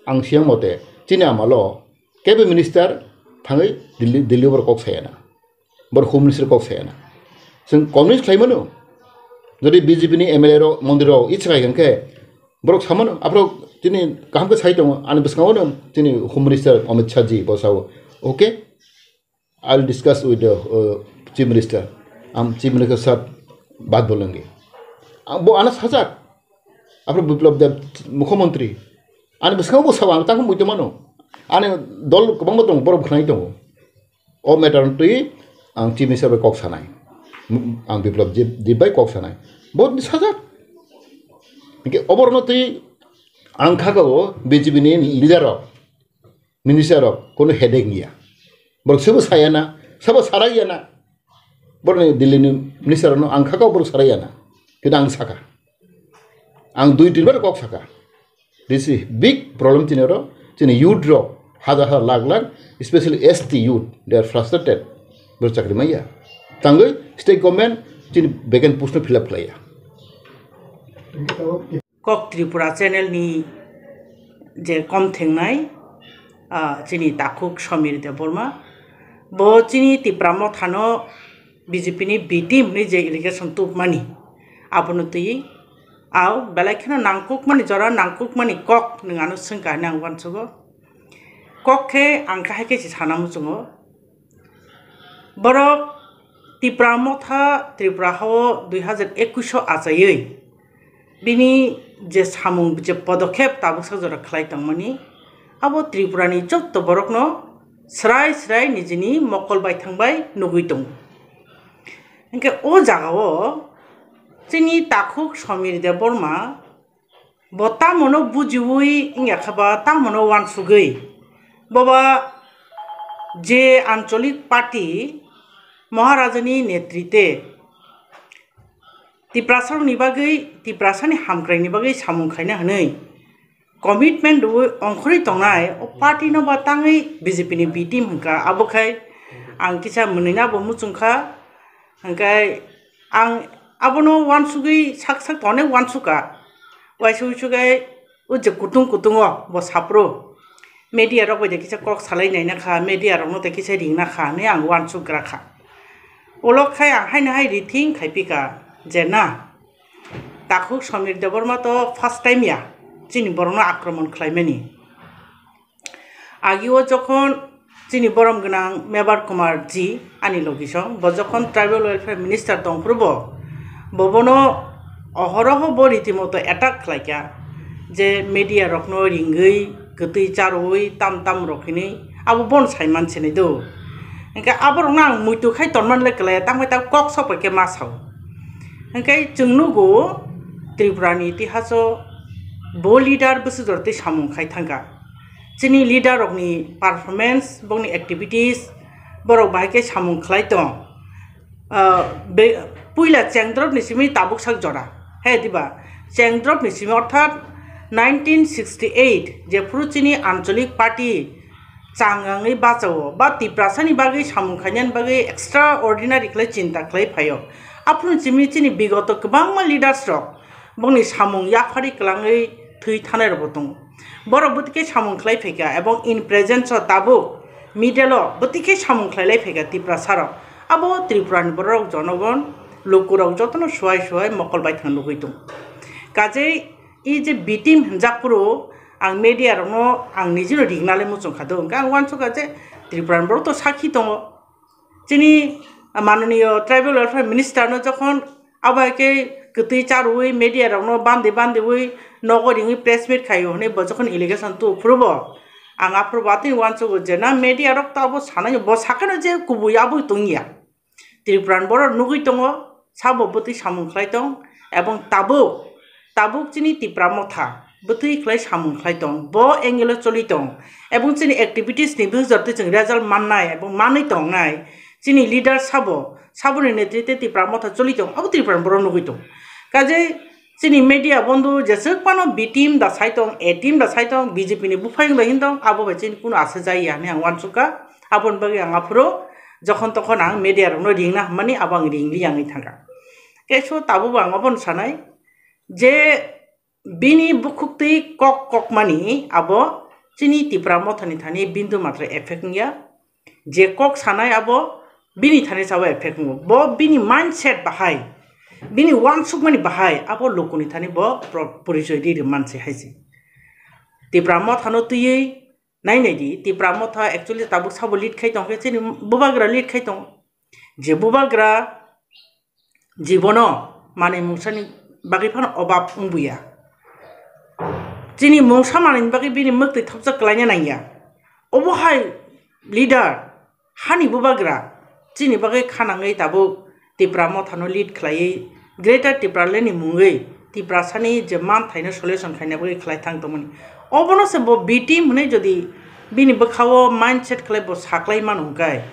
ang siyang mote chini amalo kebe minister thangwi Delhi, Delhi bor kok sayana. Bor home minister kok sayana. Chwng convince khlai mano. Jodi B J P ni M L A rok, montri rok ichra hwnkhe borok samano, aphro chini kaham khe sai tongo, ani bwskango no chini home minister Amit Shah ji bo sao, okay, I will discuss with the, uh, chief minister. Am chief minister sir baat bolenge. Ang bo ana sajak. Aphro Biplab Deb mukhyamantri. Ani bwskango bo sao, ang tangkhu muitu mano. Ani dol kwbangma tongo, borok khwnai tongo. O matter twi ang chief minister bai kok sanai. Ang Biplab Deb, Deb bai kok sanai. Bo sajak. Hingke oborno twi ang khago B J P ni leader rok, minister rok kono headache niya. Borok sebo sayana, sabo saraiyana. Borokni Delhi ni minister no ang khago borok saraiyana. Kintu ang saka. Ang dui tin bar kok saka. This is big problem chini oro. Chini youth rok hajar hajar lakh lakh, especially S T youth, they are frustrated. Borok chakri maya. Tangwi state government chini vacant post no fill up khlaiya. Kok Tripura channel ni je kom thengnai, ah, chini takhuk Samir Debbarma, bo chini Tipra Motha no B J P ni B team ni je allegation tubmani, abono twi ao belai kheno nangkukmani jora, nangkukmani kok nwng ano swngkha hinwi ang uansugo. Kok khe ang kahai khe se sana muchungo. Borok Tipra Motha Tripura hao dui hajar ekush o achaiwi bini je samung, je podokhep tabuksa jora khlai tongmani, abo Tripura ni jotto borokno srai srai nijini mokol baithang bai nugwi tongo. Hingke o jagao chini takhuk Samir Debbarma bo tamono bujiwi wngya kha ba, tamono uansugwi boba je ancholik party Maharajani netrite Tiprasarokni bagwi, Tiprasani hamkraini bagwi samung khaina hwnwi commitment rwui ongkhorwi tongnai o party no ba tangwi B J P ni B team hwnkha, abo khai ang kisa mwnwino abo muchungkha, hwnkhe ang abono uansugwi sak sak to onek uansukha, waisa uisu khai o je kutung kutungo bo saphuru media rok bai de kisa kok salai naina kha, media rokno de kisa ringna kha hinwi ang uansuk gra kha. Ulo khai ang haino hai rethink khai phi kha je na, takhuk Samir Debbarma to first time ya chini borokno akromon khlaimani. Agio jokhon chini borom gwnang Mebar Kumar ji ani logisong, bo jokhon Tribal Welfare Minister tongphuru bo, bo bono ohoroho bo ritimoto attack khlaikha je media rokno ringwi, kwtwi charwi, tam tam rok hinwi abo bono saiman sinai do. Hingkhe aborokno ang muitu khai tonman le kwlaiya, tangbai ta kok sokbai khe ma sao. Hingkhe chwng nugo Tripura ni itihaso bo leader bwswk jora tei samung khai thangkha. Chini leader rokni performance, bokni activities, borok bahai khe samung khlai tong. Ah, be-, puila Chengdrop ni simi tabuk sak jora. He diba? Chengdrop ni simi orthat nineteen sixty eight jephuru chini ancholik party changangwi bachao ba Tiprasani bagwi samung khainani bagwi extraordinary khlai chinta khlai phaio. Aphuru chimi chini bigoto kwbangma leaders rok bokni samung yapharwi kwlangwi thwi thanai rokbo tongo. Borok bwtwi khe samung khlai phaikha ebong in presence o tabuk middle o bwtwi khe samung khlai lai phaikha Tiprasa rok. Abo Tripura ni borok jonogon lukurok jotono suai suai mokol bai thang nugwi tongo. Kajei i je B team hinjak phuru ang media rokno ang nijino ringna le muchung kha do, hwnkhe ang uansukha je Tripura ni borok to sakhi tongo. Chini mananiyo Tribal Welfare Minister no jokhon abo hai khe kwtwi charwi media rokno bandi bandiwi nogo ringwi press meet khaio hwnwi bo jokhon allegation tubu phuru bo ang aphuru bo atwi uansugo je na media rok to abo sanai bo sakhaino je kubui abo tongya. Tripura ni borok nugwi tongo sabo bwtwi samung khlai tong ebong tabuk tabuk chini Tipra Motha bwtwi khlai samung khlai tong, bo angle o choli tong, ebong chini activities ni bwsajor twi chwng result mannai ebong manwi tongnai, chini leader sabo, saboni netrite Tipra Motha choli tong, abo Tripura ni borok nugwi tong. Kaje chini media bondhu jeswk phano B team da sai tong, A team da sai tong, B J P ni buphang da hin tong, abo bai chini kuno asa jai ya hinwi ang uansukha. Aboni bagwi ang aphuru jokhon tokhon ang media rokno ringna hammani abo ang ringli yangwi thangkha. Keso tabukbo ang obono sanai je bini bukhuktwi kok kokmani abo chini Tipra Mothani thani bindu matra effect wngya. Je kok sanai abo bini thani sabo effect wngo. Bo bini mindset bahai, bini uansukmani bahai abo lukuni thani bo pro-, porichoi ri rwmanse hai se. Tipra Mothano twiwi nai nai di, Tipra Motha actually tabuk sabo lead khai tong khe chini bubagra lead khai tong. Je bubagra jibono manwi mungsani bagwi phano obab wngbuya. Chini mungsa manwini bagwi bini mwktwi thopjak kwlaina nangya. Obo hai leader, hani bubagra, chini bagwi khanangwi tabuk Tipra Mothano lead khlaiwi Greater Tipraland ni mungwi Tiprasani je manthaino solution khaina bagwi khlai thang tongmani. Obono se bo B team hwnwi jodi bini bwkhao mindset khlai bo saklai mano hwnkhe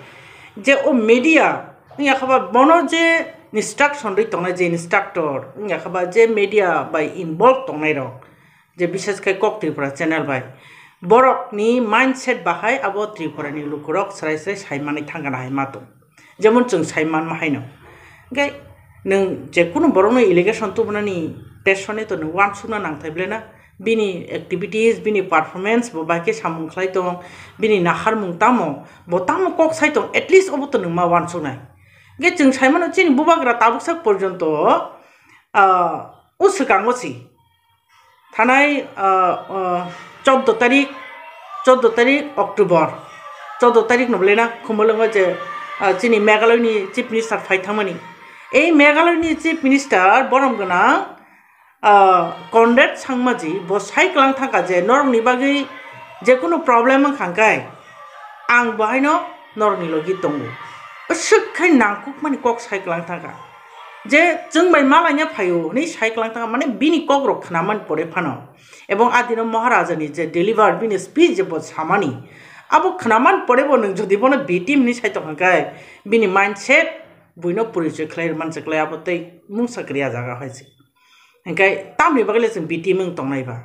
je o media wngya khaba bono je instruction rwi tongnai je instructor wngya khaba je media bai involve tongnai rok je bishes khe Kok Tripura channel bai borokni mindset bahai abo Tripurani lukurok srai srai sai manwi thangkha hai ma tong. Jemon chwng sai manma haino. Hwnkhe nwng jekunu borokno allegation tubunani pesonwi to nwng uansukna nangthai belai na. Bini activities, bini performance bo bai khe samung khlai tong, bini naharmung tamo, bo tamo kok sai tong, at least obo to nwng ma uansuknai. Hwnkhe chwng sai mano chini bubagra tabuksa porjonto, ah, o swkango si. Thanai, ah, ah, choudo tarik, choudo tarik October, choudo tarik no belai na Khumulwngo je, ah, chini Meghalaya ni Chief Minister phai thangmani. Ei Meghalaya ni Chief Minister borom gwnang, ah, Conrad Sangmaji bo sai kwlang thangkha je norokni bagwi jekunu problem wngkha hwnkhe ang bo haino norokni logi tongo. Aswk khai nangkukmani kok sai kwlang thangkha. Je chwng bai malaina phaio hwnwi sai kwlang thangkha, mane bini kokrok khnamani pore phano. Ebong adino Maharajani je deliver bini speech je bo samani, abo khnaman pore bo nwng jodi bono B team ni sai tongkha khe bini mindset buino porichoi khlai rwman se khlai abo tei mungsa kwrwi ah jaga hai se. Hwnkhe tamni bagwi le chwng B team wng tongnai ba?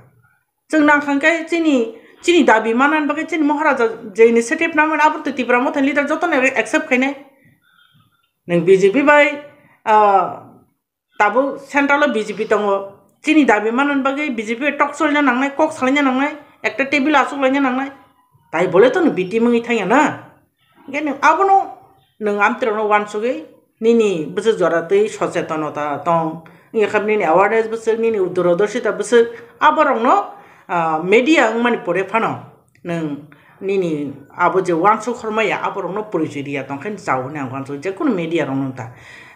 Chwng nang kha khe chini, chini dabi manani bagwi chini Maharaja je initiative nangmani abo twi Tipra Motha leader jotono accept khainai. Nwng B J P bai, ah, tabuk central o B J P tongo. Chini dabi manani bagwi B J P bai tok solina nangnai, kok salaina nangnai, ekta table achuk laina nangnai. Tai bole to nwng B team wngwi thangya na. Hwnkhe nwng abono nwng amtwrwngno uansugwi nini bwswk jora twi sochetonota tong, wngya khe nini awareness bwswk, nini durodorshita bwswk, aborokno, ah, media wngmani pore phano nwng nini abo je uansuk hormaya aborokno porichoi riya tongkhe chao hwnwi ang uansuk jekunu media rokno ta.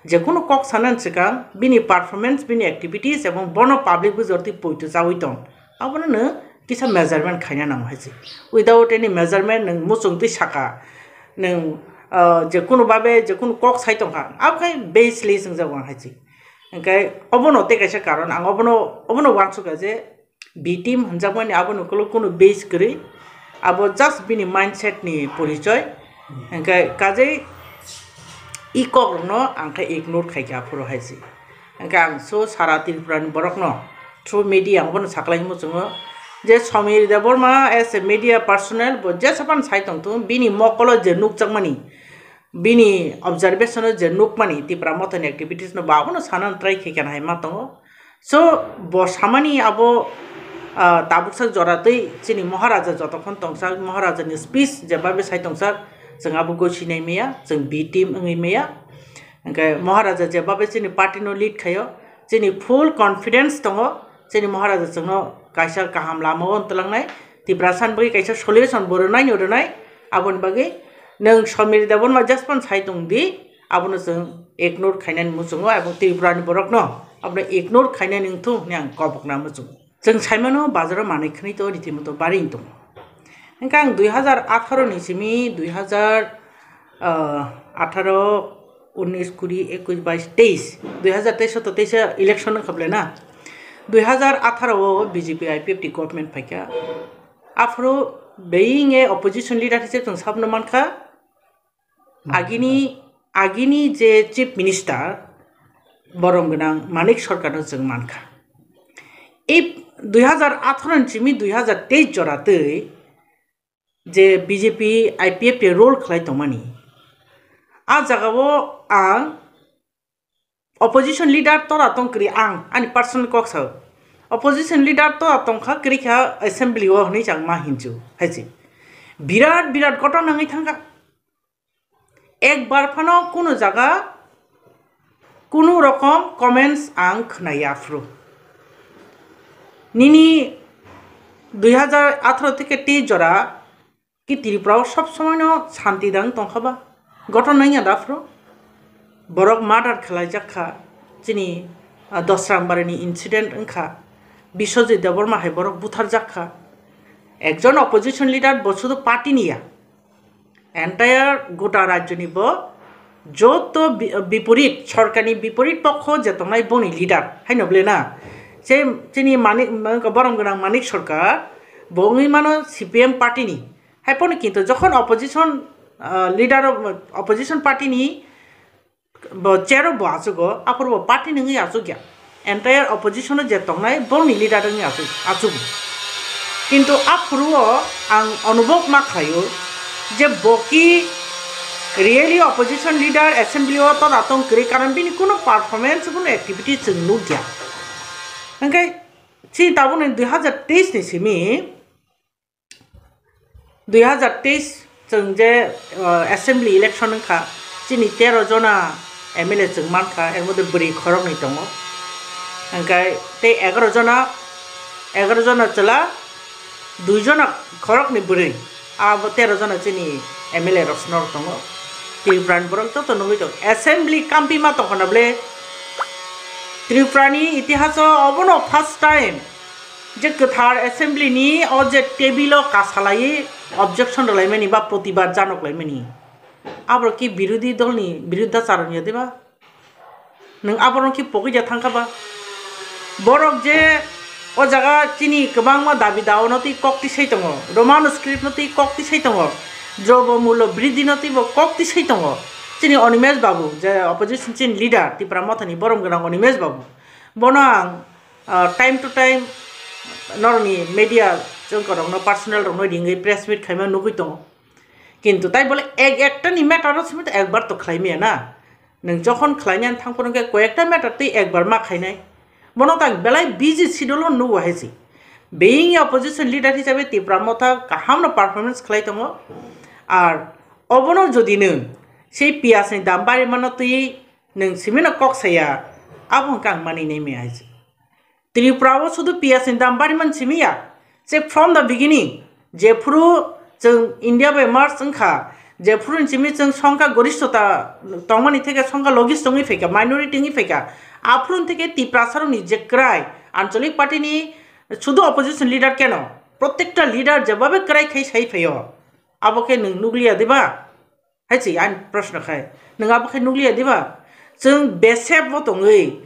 Jekunu kok sanani swkang bini performance, bini activities ebong bono public bujor twi poito chaui tong. Abono nwng kisa measurement khaina nango hai se. Without any measurement nwng muchung twi saka, nwng, ah, jekunu babe jekunu kok sai tongkha, abo khai baseless wngjago ang hai se. Hwnkhe obono tei kaisa karon, ang obono, obono uansukha je B team hwnjakmani abono ukuluk kunu base kwrwi, abo just bini mindset ni porichoi. Hwnkhe kajei i kok rokno ang khe ignore khaikha aphuru hai se. Hwnkhe ang so sara Tripura ni borokno through media ang bono saklai muchungo je Samir Debbarma as a media personnel bo jesa phano sai tongthung, bini mokolo je nukjakmani, bini observation o je nukmani Tipra Mothani activities no bo abono sanani try khaikha hai ma tongo. So bo samani abo, ah, tabuksa jora twi chini Maharaja jotokhon tongsa, Maharajani speech je babe sai tongsa, chwng abo gosi nai maya, chwng B team wngwi maya. Hwnkhe Maharaja je babe chini party no lead khaio, chini full confidence tongo, chini Maharaja chwngno kaisa kaham lama o twlangnai, Tiprasani bagwi kaisa solution bo rwnai no rwnai, aboni bagwi nwng Samir Debbarma just phano sai tong di, abono chwng ignore khainani muchungo, ebong Tripurani borokno abono ignore khainani wngthung hwnwi ang kobokna muchungo. Chwng saimano bazaro manwi khwnwi to rithimoto bari wng tongo. Hwnkhe ang dui hazar atharo ni simi dui hazar, ah, atharo, unis, kuri, ekush, bais, teis, dui hazar teis to teis election wngkha bwle na? Dui hazar atharo o B J P I P F T government phaikha. Aphuru being a opposition leader hisabe chwng sabno mankha. Agini, agini je chief minister borom gwnang Manik Sarkarno chwng mankha. Ei dui hazar atharo ni simi dui hazar teis jora twi je B J P I P F T role khlai tongmani. A jagao ang opposition leader tora tong kwrwi ang ani personal kok sao. Opposition leader tora tongkha kwrwi kha assembly o hwnwi chang ma hinchu hai se. Birat birat gotona wngwi thangkha. Ekbar phano kunu jaga kunu rokom comments ang khwnaya phuru. Nini dui hazar atharo theke tei jora ki Tripura o sob somoi no santi dang tongkha ba? Gotona wngya da phuru? Borok murder khwlaijak kha, chini, ah, Dosrang Bari ni incident wngkha, Biswajit Debbarma hai borok butharjak kha. Ekjon opposition leader bo sudu party ni ya, entire gota rajyo ni bo joto bi-, biporit, sorkar ni biporit pokho je tongnai boni leader haino ble na. Se chini Manik, borom gwnang Manik Sarkar, bo wngwi mano C P M party ni. Hai pono kintu jokhon opposition, ah, leader of opposition party ni bo chair o bo achugo, aphuru bo party ni wngwi achukya. Entire opposition o je tongnai boni leader wngwi achuk-, achugo. Kintu aphuru o ang onubhob ma khlaio je bo ki really opposition leader assembly o toda tong kwrwi, karon bini kuno performance, kuno activity chwng nukya. Hwnkhe chini tabukni dui hazar teis ni simi dui hazar teis chwng je, uh, assembly election wngkha, chini tero jona M L A chwng mankha, er moddhe bwrwi khoroknwi tongo, hwnkhe tei egaroh jona, egaroh jona chwla, dui jona khoroknwi bwrwi, abo tero jona chini M L A rok swnor tongo. Tripura ni borok joto nugwi tongo, assembly kampima tongkha na ble? Tripura ni itihaso obono first time je kwthar assembly ni o je table o kasalai objection rwlaimani ba protibad janok laimani, aborok ki birodhi dol ni biruddhacharon ya de ba? Nwng aborok ki pogwi ja thangkha ba? Borok je o jaga chini kwbangma dabi dawa no twi kok tisai tongo, Roman script no twi kok tisai tongo, Drobya mullo briddhi no twi bo kok tisai tongo. Chini Animesh Babu je opposition chini leader, Tipra Motha ni borom gwnang Animesh Babu, bono ang ah, time to time norokni media chwngkorokno personal rokno ringwi press meet khaima nugwi tongo. Kintu tai bole ek ekta ni matter o simi to ekbar to khlai maya na. Nwng jokhon khlainani thang phano khe koyekta matter tei ekbar ma khainai. Bono tang belai busy schedule o nugo hai se. Being a opposition leader hisabe Tipra Motha kaham no performance khlai tongo. Ar obono jodi nwng sei piyaj ni dam bari mano twi nwng simi no kok saya, abo hwnkhe ang mani nai maya hai se. Tripura o sudu piyaj ni dam bari man simi ya. Se from the beginning, jephuru chwng India bai merge wngkha, jephuru ni simi chwng songkha gorishtota tongmani theke songkha logist wngwi phaikha, minority wngwi phaikha, aphuru theke Tiprasa rokni je kwrai anchalik party ni sudu opposition leader keno, protekta leader jebabe kwrai khai sai phaio, abo khe nwng nukliya diba? Hai se ani proshno khai, nwng abo khe nukliya diba? Chwng besep o tongwi,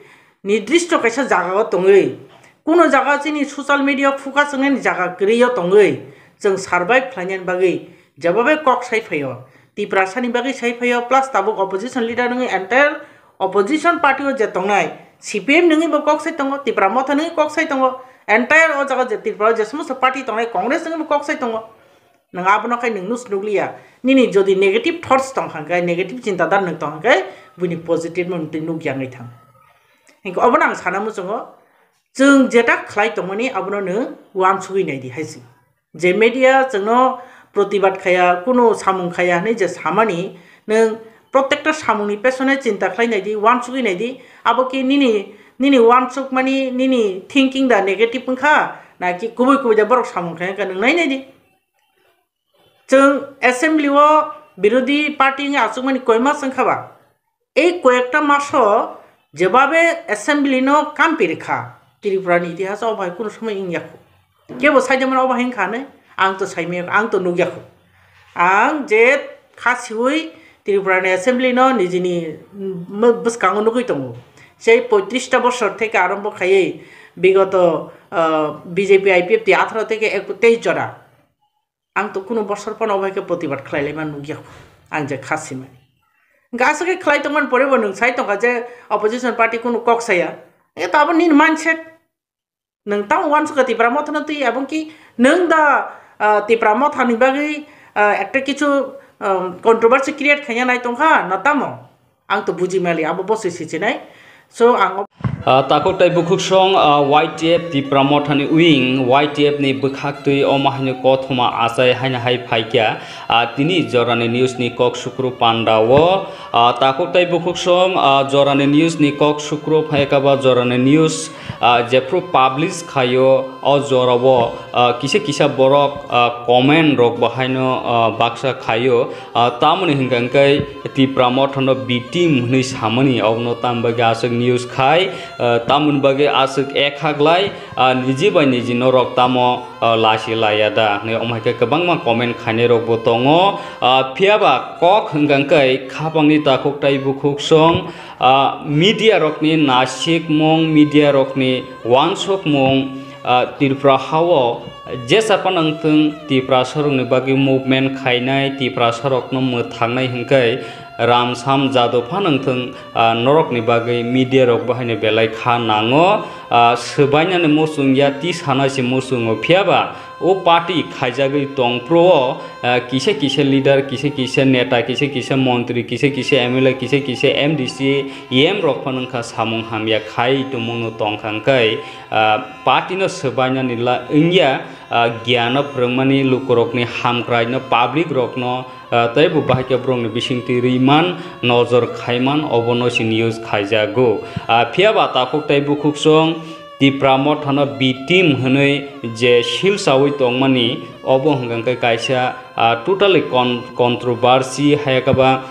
nirdisto kaisa jaga o tongwi, kuno jaga chini social media focus wngnani jaga kwrwi o tongwi, chwng survive khlainani bagwi jebobai kok sai phaio, Tiprasa ni bagwi sai phaio, plus tabuk opposition leader wngwi entire opposition party o je tongnai, C P M ni wngwi bo kok sai tongo, Tipra Motha ni wngwi kok sai tongo, entire o jaga je Tripura o je somosto party tongnai, Congress ni wngwi bo kok sai tongo. Nwng abono khai nwng nus nukliya. Nini jodi negative thoughts tong kha khe, negative chinta dhara nwng tong kha khe, buini positive no nwng twi nukya wngwi thang. Hinkhe obono ang sana muchungo, chwng jeta khlai tongmani abono nwng uansugwi nai di hai se. Je media chwngno protibad khaya, kunu samung khaya hinwi je samani, nwng protekta samungni pesone chinta khlai nai di, uansugwi nai di. Abo khe nini, nini uansukmani, nini thinking da negative wngkha, na ki kubui kubui da borok samung khai wngkha, nwng nai nai di. Chwng assembly o birodhi party wngwi achukmani koi mas wngkha ba? Ei koyekta maso jebabe assembly no kampi rikha, Tripura ni itihas o bai kunu somoi wngya kho. Kebo saidamani obo hai wngkha hinwi? Ang to saimaya kho, ang to nukya kho. Ang je kha siwi Tripura ni assembly no nijini, mm, bwskango nugwi tongo. Sei poitrista bosor theke arombo khaiwi Bigoto, ah, B J P I P F T atharo theke ek-, teis jora. Ang to kuno bosor phano obo hai khe protibad khlai laima nukya ang je kha simi. Hwnkhe aswk khe khlai tongmani pore bo nwng sai tongkha je opposition party kuno kok saya. E to abo nini mindset. Nwng tamo uansukha Tipra Mothano twi, ebong ki nwng da, ah, Tipra Mothani bagwi, ah, ekta kichu, um, controversy create khaina nai tongkha na tamo? Ang to buji mali, abo bo se sichinai. So, ang Ah, takhuk tei bukhuksong, ah, Y T F Tipra Mothani wing, Y T F ni bwkhak twi omo haino kothoma achai haino hai phaikha. Ah, tini jorani news ni kok sukru panda o. Ah, takhuk tei bukhuksong, ah, jorani news ni kok sukru phaikha ba jorani news, ah, jephru publish khaio, o jorao, ah, kisa kisa borok, ah, comment rok bo haino, ah, baksa khaio. Ah, tamoni hwnkha hwnkhe Tipra Mothano B team hwnwi samani, obono tamni bagwi aswk news khai, ah, tamoni bagwi aswk ekhaglai, ah, niji bai niji norok tamo, ah, lasi laya da hwnwi omo hai khe kwbangma comment khainai rokbo tongo. Ah, phiyaba kok hwnkha hwnkhe khapangni takhuk tei bukhuksong, ah, media rokni nasikmung, media rokni uansukmung, ah, Tripura hao jesa phano wngthung, Tiprasarokni bagwi movement khainai, Tiprasarokno mwthangnai hwnkhe ramsam jado phano wngthung, ah, norokni bagwi media rok bo haino belai kha nango. Ah, swbainani muchung ya, tisana se muchungo, phiyaba o party khaijagwi tongphuru o, ah, kisa kisa leader, kisa kisa neta, kisa kisa montri, kisa kisa M L A, kisa kisa M D C, E M rok phano wngkha samung hamya khai tongmungno tongkha hwnkhe, ah, party no swbainani la wngya, ah, giano phwrwngmani, lukurokni hamkraino, public rokno, ah, tei bo bahai khe borokni bisingtwi rwiman, nojor khaiman, obono se news khaijago. Ah, phiyaba takhuk tei bukhuksong Tipra Mothano B team hwnwi je silsawi tongmani, obo hwnkha khe kaisa, ah, totally con-, controversy hai khe ba,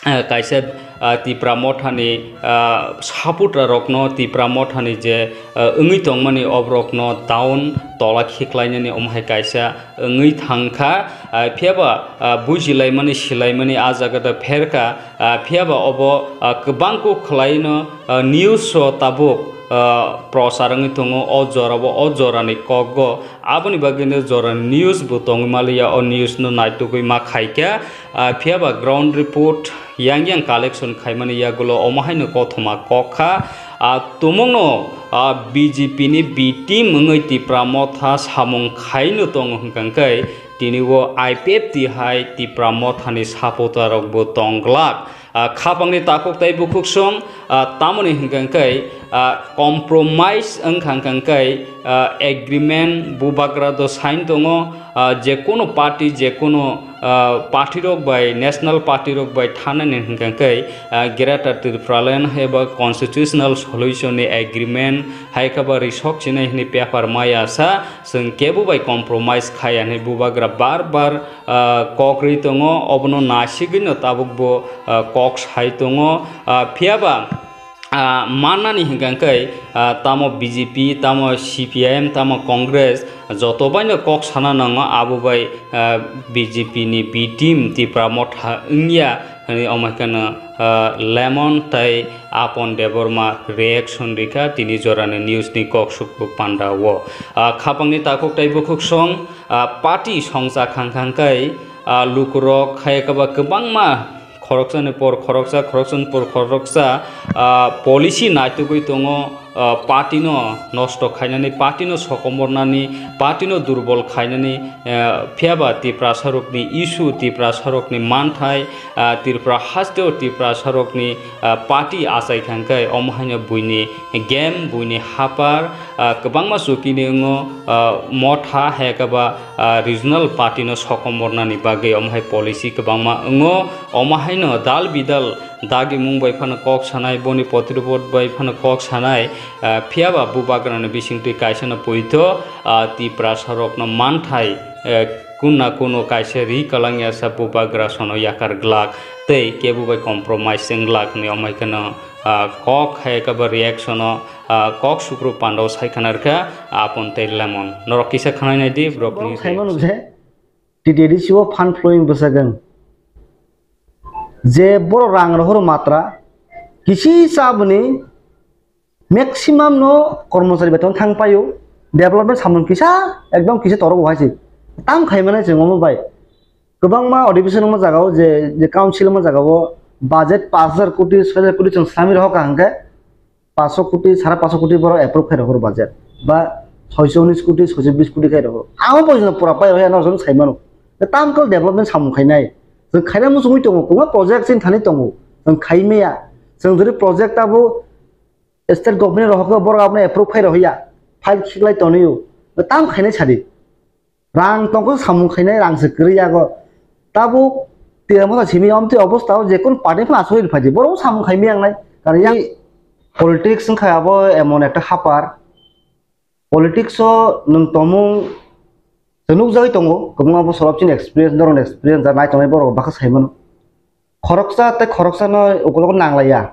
ah, kaisa, ah, Tipra Mothani, ah, supporter rokno, Tipra Mothani je, ah, wngwi tongmani oborokno down tola khiklainani omo hai kaisa wngwi thangkha. Ah, phiyaba, ah, bujilaimani, silaimani ah jaga da pherkha. Ah, phiyaba obo, ah, kwbang kuk khwlaino, ah, news o tabuk, ah, prochar wngwi tongo o jorao, o jorani kokgo. Aboni bagwino jorani news bo tongwi maliya, o news no naitugwi ma khaikha. Ah, phiyaba ground report yang yang collection khaimani yagulo omo haino kothoma kok kha. Ah, tumungno, ah, B J P ni B team wngwi Tipra Motha samung khaino tongo hwnkha khe tini o I P F T hai Tipra Mothani supporter rok bo tong glak. Ah, khapangni takhuk tei bukhuksong, ah, tamoni hwnkha khe, ah, compromise wngkha hwnkha khe, ah, agreement bubagra do sign tongo, ah, je kono party, je kono, ah, party rok bai, national party rok bai thanani hwnkha khe, ah, Greater Tipraland hai ba constitutional solution ni agreement hai khe ba risok chinai hwnwi paper maya sa, chwng kebo bai compromise khaya hwnwi bubagra bar bar, ah, kok rwi tongo, obono nasigwino tabukbo, ah, kok sai tongo. Ah, phiyaba, ah, mannani hwnkha khe, ah, tamo B J P, tamo C P I M, tamo Congress, joto baino kok sana nango, abo bai, ah, B J P ni B team Tipra Motha wngya hwnwi omo kheno, ah, Lemon tei Apon Debbarma reaction rikha tini jorani news ni kok sukru panda o. Ah, khapangni takhuk tei bukhuksong, ah, party songcha khang khang khe, ah, lukurok hai khe ba kwbangma khoroksani por khoroksa, khoroksani por khoroksa, ah, policy naitugwi tongo, ah, party no nosto khainani, party no sokomornani, party no durbol khainani, ah, phiyaba Tiprasarokni issue, Tiprasarokni manthai, ah, Tripura hasteo Tiprasarokni, ah, party achai khang khe omo haino buini game, buini hapar, ah, kwbangma chukini wngo, ah, Motha hai khe ba, ah, regional party no sokomornani bagwi omo hai policy kwbangma wngo. Omo haino dal bidal dagimung bai phano kok sanai, boni potribot bai phano kok sanai, ah, phiyaba bubagrani bisingtwi kaisano poito, ah, Tiprasarokno manthai, eh, kunna kuno kaisa ri kalangya sa bubagra sono yakar glak tei kebo bai compromise wng glak hwnwi omo hai kheno, ah, kok hai khe ba reaction o, ah, kok sukru panda o sai khana rwkha Apon tei Lemon. Norok kisa khwnai nai di borok ni khaimano reaction. Je T T D C o fund flowing bwsajwng. Je borok rang rohor matra kisi chaboni Maximum no kormochari beton thang paio, development samung kisa, ekdom kisa torok bo hai se. Tam khai mane chwng omo bai. Kwbangma adhibeshon wngma jagao je, je council wngma jagao budget pash hajar koti, soi hajar koti chwng swlamwi rohor ka hwnkhe, pash koti, sara pash koti borok approve khai rohor budget. Ba soiso unis koti, soiso bis koti khai rohor. Amo pojona pura pai rohya no chwng sai mano. Tam khe development samung khainai. Chwng khaina muchungwi tongo, kwbangma project chini thani tongo. Chwng khai maya. Chwng jodi project abo state government rohor khe borok abono approve khai rohya. File khiklai tonio. Tam khainai sadi. Rang tongkhe samung khainai, rang se kwrwi yago. Tabuk Tiprasa simi omtwi obostha o jekun party phano asugwi rwphaidi, borok samung khaimaya wngnai. Karon yang politics wngkha abo emon ekta hapar. Politics o nwng tongmung chwng nukjagwi tongo, kwbangma bosorok chini experience, norokni experience da nai tongnai borok bakha sai mano. Khoroksa tei khoroksa no ukulogo nanglaiya.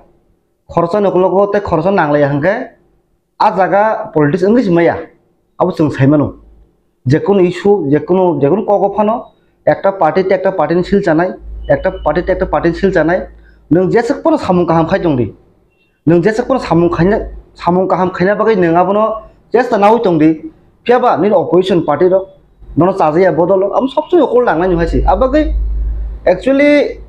Khoroksa ni ukulogo tei khoroksa nanglaiya hwnkhe a jaga politics wngwi se maya. Abo chwng sai mano. Jekunu issue, jekunu, jekunu kogo phano ekta party tei ekta party ni sil chanai, ekta party tei ekta party ni sil chanai. Nwng jeswk phano samung kaham khai tong di. Nwng jeswk phano samung khaina, samung kaham khaina bagwi nwng abono chesta nawi tong di. Phiya ba nini opposition party rok bono chajaya bodol rok amo sob somoi ukol nangnai hai se. Abagwi actually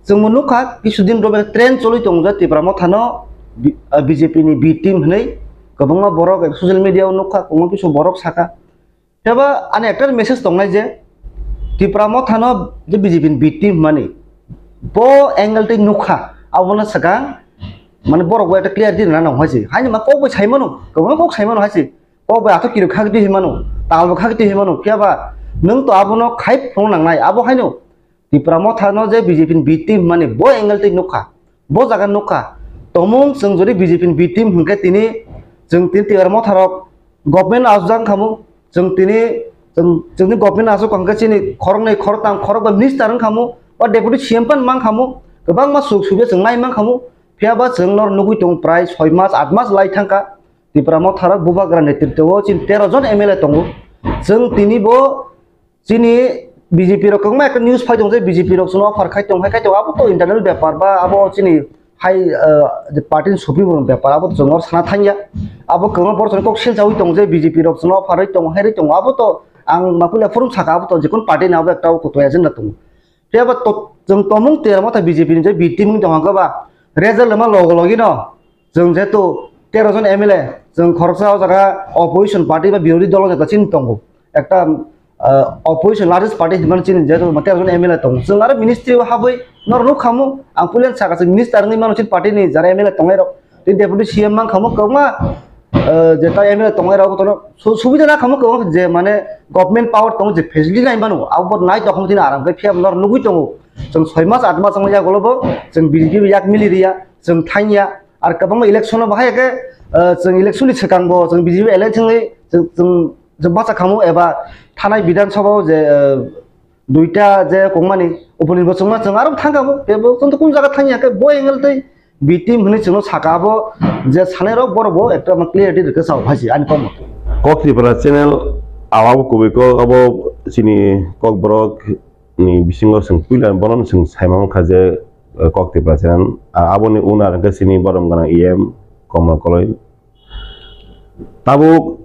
chwngbo nukha, kisu din rok trend choli tongo je Tipra Motha no B-, ah, B J P ni B team hinwi kwbangma borok social media o nukha, kwbangma kisu borok saka. Phiya ba ani ekta message tongnai je Tipra Motha no je B J P ni B team hinmani bo angle tei nukha, abono swkang mane borok bo ekta clarity rwna nang hai se. Haini ma kok bai sai mano, kwbangma kok sai mano hai se. Kok bai athok kirok khak di hinmano, tal bo khak di hinmano, phiya ba nwng to abono khai phunuk nangnai, abo haino Tipra Motha no je B J P ni B team hinmani bo angle tei nukha, bo jaga nukha. Tomung chwng jodi B J P ni B team hwnkhe tini chwng tini Tipra Motha rok government asjak wngkhamu, chwng tini chwng, chwngni government aswk hwnkhe chini khoroknwi, khoroktham, khorokba minister wngkhamu, ba deputy C M phano mankhamu, kwbangma suk subya chwng nai mankhamu, phiya ba chwng nor nugwi tongo prai soi mas, aat mas lai thangkha. Tipra Motha rok Bubagra netritwo chini tero jon M L A tongo. Chwng tini bo chini B J P rok kwbangma ekta news phai tongo je B J P rok chwngno offer khai tong, hai khai tong, abo to internal bepar ba abo chini hai, ah, je party ni sophi bo bepar abo to chwng or sana thangya. Abo kwbangma borok chwngno kok silchawi tongo je B J P rok chwngno offer rwi tongo, hai rwi tongo, abo to ang makulia phuru saka abo to jekun party ni abo ekta o koto agenda tongo. Phiya ba to, chwng tomung Tipra Motha B J P ni je B team wng tong hwnkhe ba result rwma logo logi no chwng jehetu tero jon M L A chwng khoroksa o jaga opposition party ba birodhi dolo jeta chini tongo. Ekta, ah, opposition largest party hinmani chini jehetu tero jon M L A tongo. Chwng aro ministry o habwi norok nukhamu, ang puila saka chwng minister wngwi mano chini party ni jara M L A tongnai rok. Tei deputy C M mankhamu kwbangma, eh, je ta M L A tongnai rok bono su-, subida nankhamu kwbangma je mane government power tongo je facility nai mano abo bo nai tongkhamu tini aram khe phiya norok nugwi tongo. Chwng soi mas aat mas wngya golo bo chwng B J P bai yak mili riya, chwng thangya. Ar kwbangma election o bahai khe, eh, chwng election ni swkang bo chwng B J P alliance wngwi chwng, chwng, chwng bacha khamu eba thanai Bidhan Sabha o je, eh, duita je kongmani uponi bo chwngma chwng aro thangkha bo, tei bo chwng to kun jaga thangya khe bo angle tei B team hinwi chwngno saka abo je sanai rok borok bo ekta ma clarity rwkhe sao hai se ani kokmotwi. Kok Tripura channel awa bo kubui kok abo chini Kokborok ni bisingo chwng puila bono chwng saima wngkha je, eh, Kok Tripura channel, ah, aboni owner hwnkhe chini borom gwnang E M Komol Koloi. Tabuk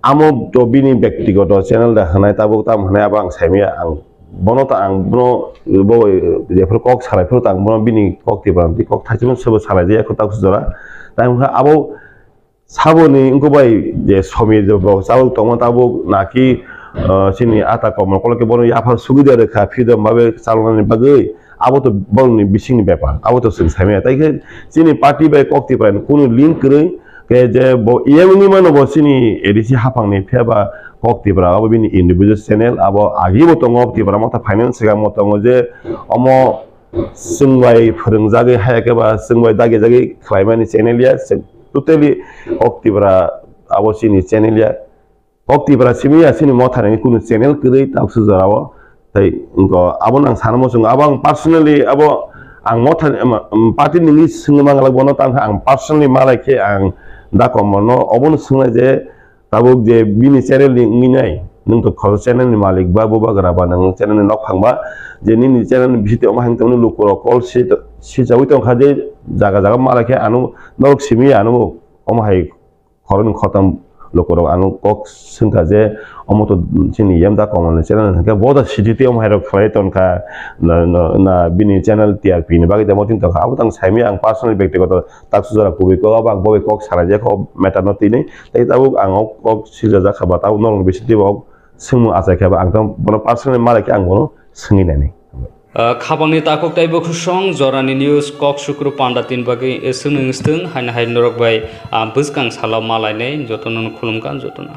amo to bini bektigoto channel da hwnai, tabuk tamo hwnai abo ang saimaya, ang bono ta ang bono bo jephuru kok salai phuru ta ang bono bini kok Tripura ni kok thaisimo sobo salai jaya kho tabuk jora. Tai wngkha abo saboni wngkha bai je Somir je bo chalok tongma tabuk naki, ah, chini ata Komol Koloi khe bono yaphar sugida rwkha freedom babe chaloknani bagwi. Abo to borokni bisingni bepar, abo to chwng saimaya. Tai khe chini party bai Kok Tripura ni kunu link kwrwi, khe je bo E M wngwi mano bo chini A D C haphangni, phiya ba Kok Tripura abo bini individual channel, abo agi bo tongo, Tipra Motha phainani swkang bo tongo je omo chwng bai phwrwngjagwi haya khe ba chwng bai dagi jagwi khlaimani channel ya, chwng totally Kok Tripura abo chini channel ya. Kok Tripura simi ya, chini Motha ni kunu channel kwrwi tabuk se jora o. Tai wngkha, abo nang sana muchungo, abo ang personally, abo ang Motha ni, em, em, party ni wngwi swngwi manglak bono, tamo khe ang personally malai khe ang da Komol no obono swngnai je tabuk je bini channel ni wngwi nai, nwng to khorok channel ni malik ba, bubagra ba, nwng channel ni nokphang ba, je nini channel ni bisingtwi omo hang tongmani lukurok call si, sichawi tongkha je jaga jaga malai khe ano norok simi ya ano. Omo hai khoroknwi khoroktham lukurok ang kok swngkha je, omo to chini yem da komal ni channel hwnkhe bo da sidi tei omo hai rok khlai tongkha na, na, na bini channel T R P ni bagwi tamo tin tongkha. Abo tang saimaya ang personal bektigoto tak sujara kubui kok abo ang bo bai kok salai jak o matter no tini tei tabuk ang o kok siljak kha ba tabuk norok bisi tei bo swngmung achai kha ba ang tamo bono personal malai khe ang bono swngwi nani. Ah, khapangni takhuk tei bukhusong jorani news kok sukru panda tin bagwi, eh, swnwi wngstwng haino hai norok bai, ah, bwskang salo malainai jotono khulumkha jotono.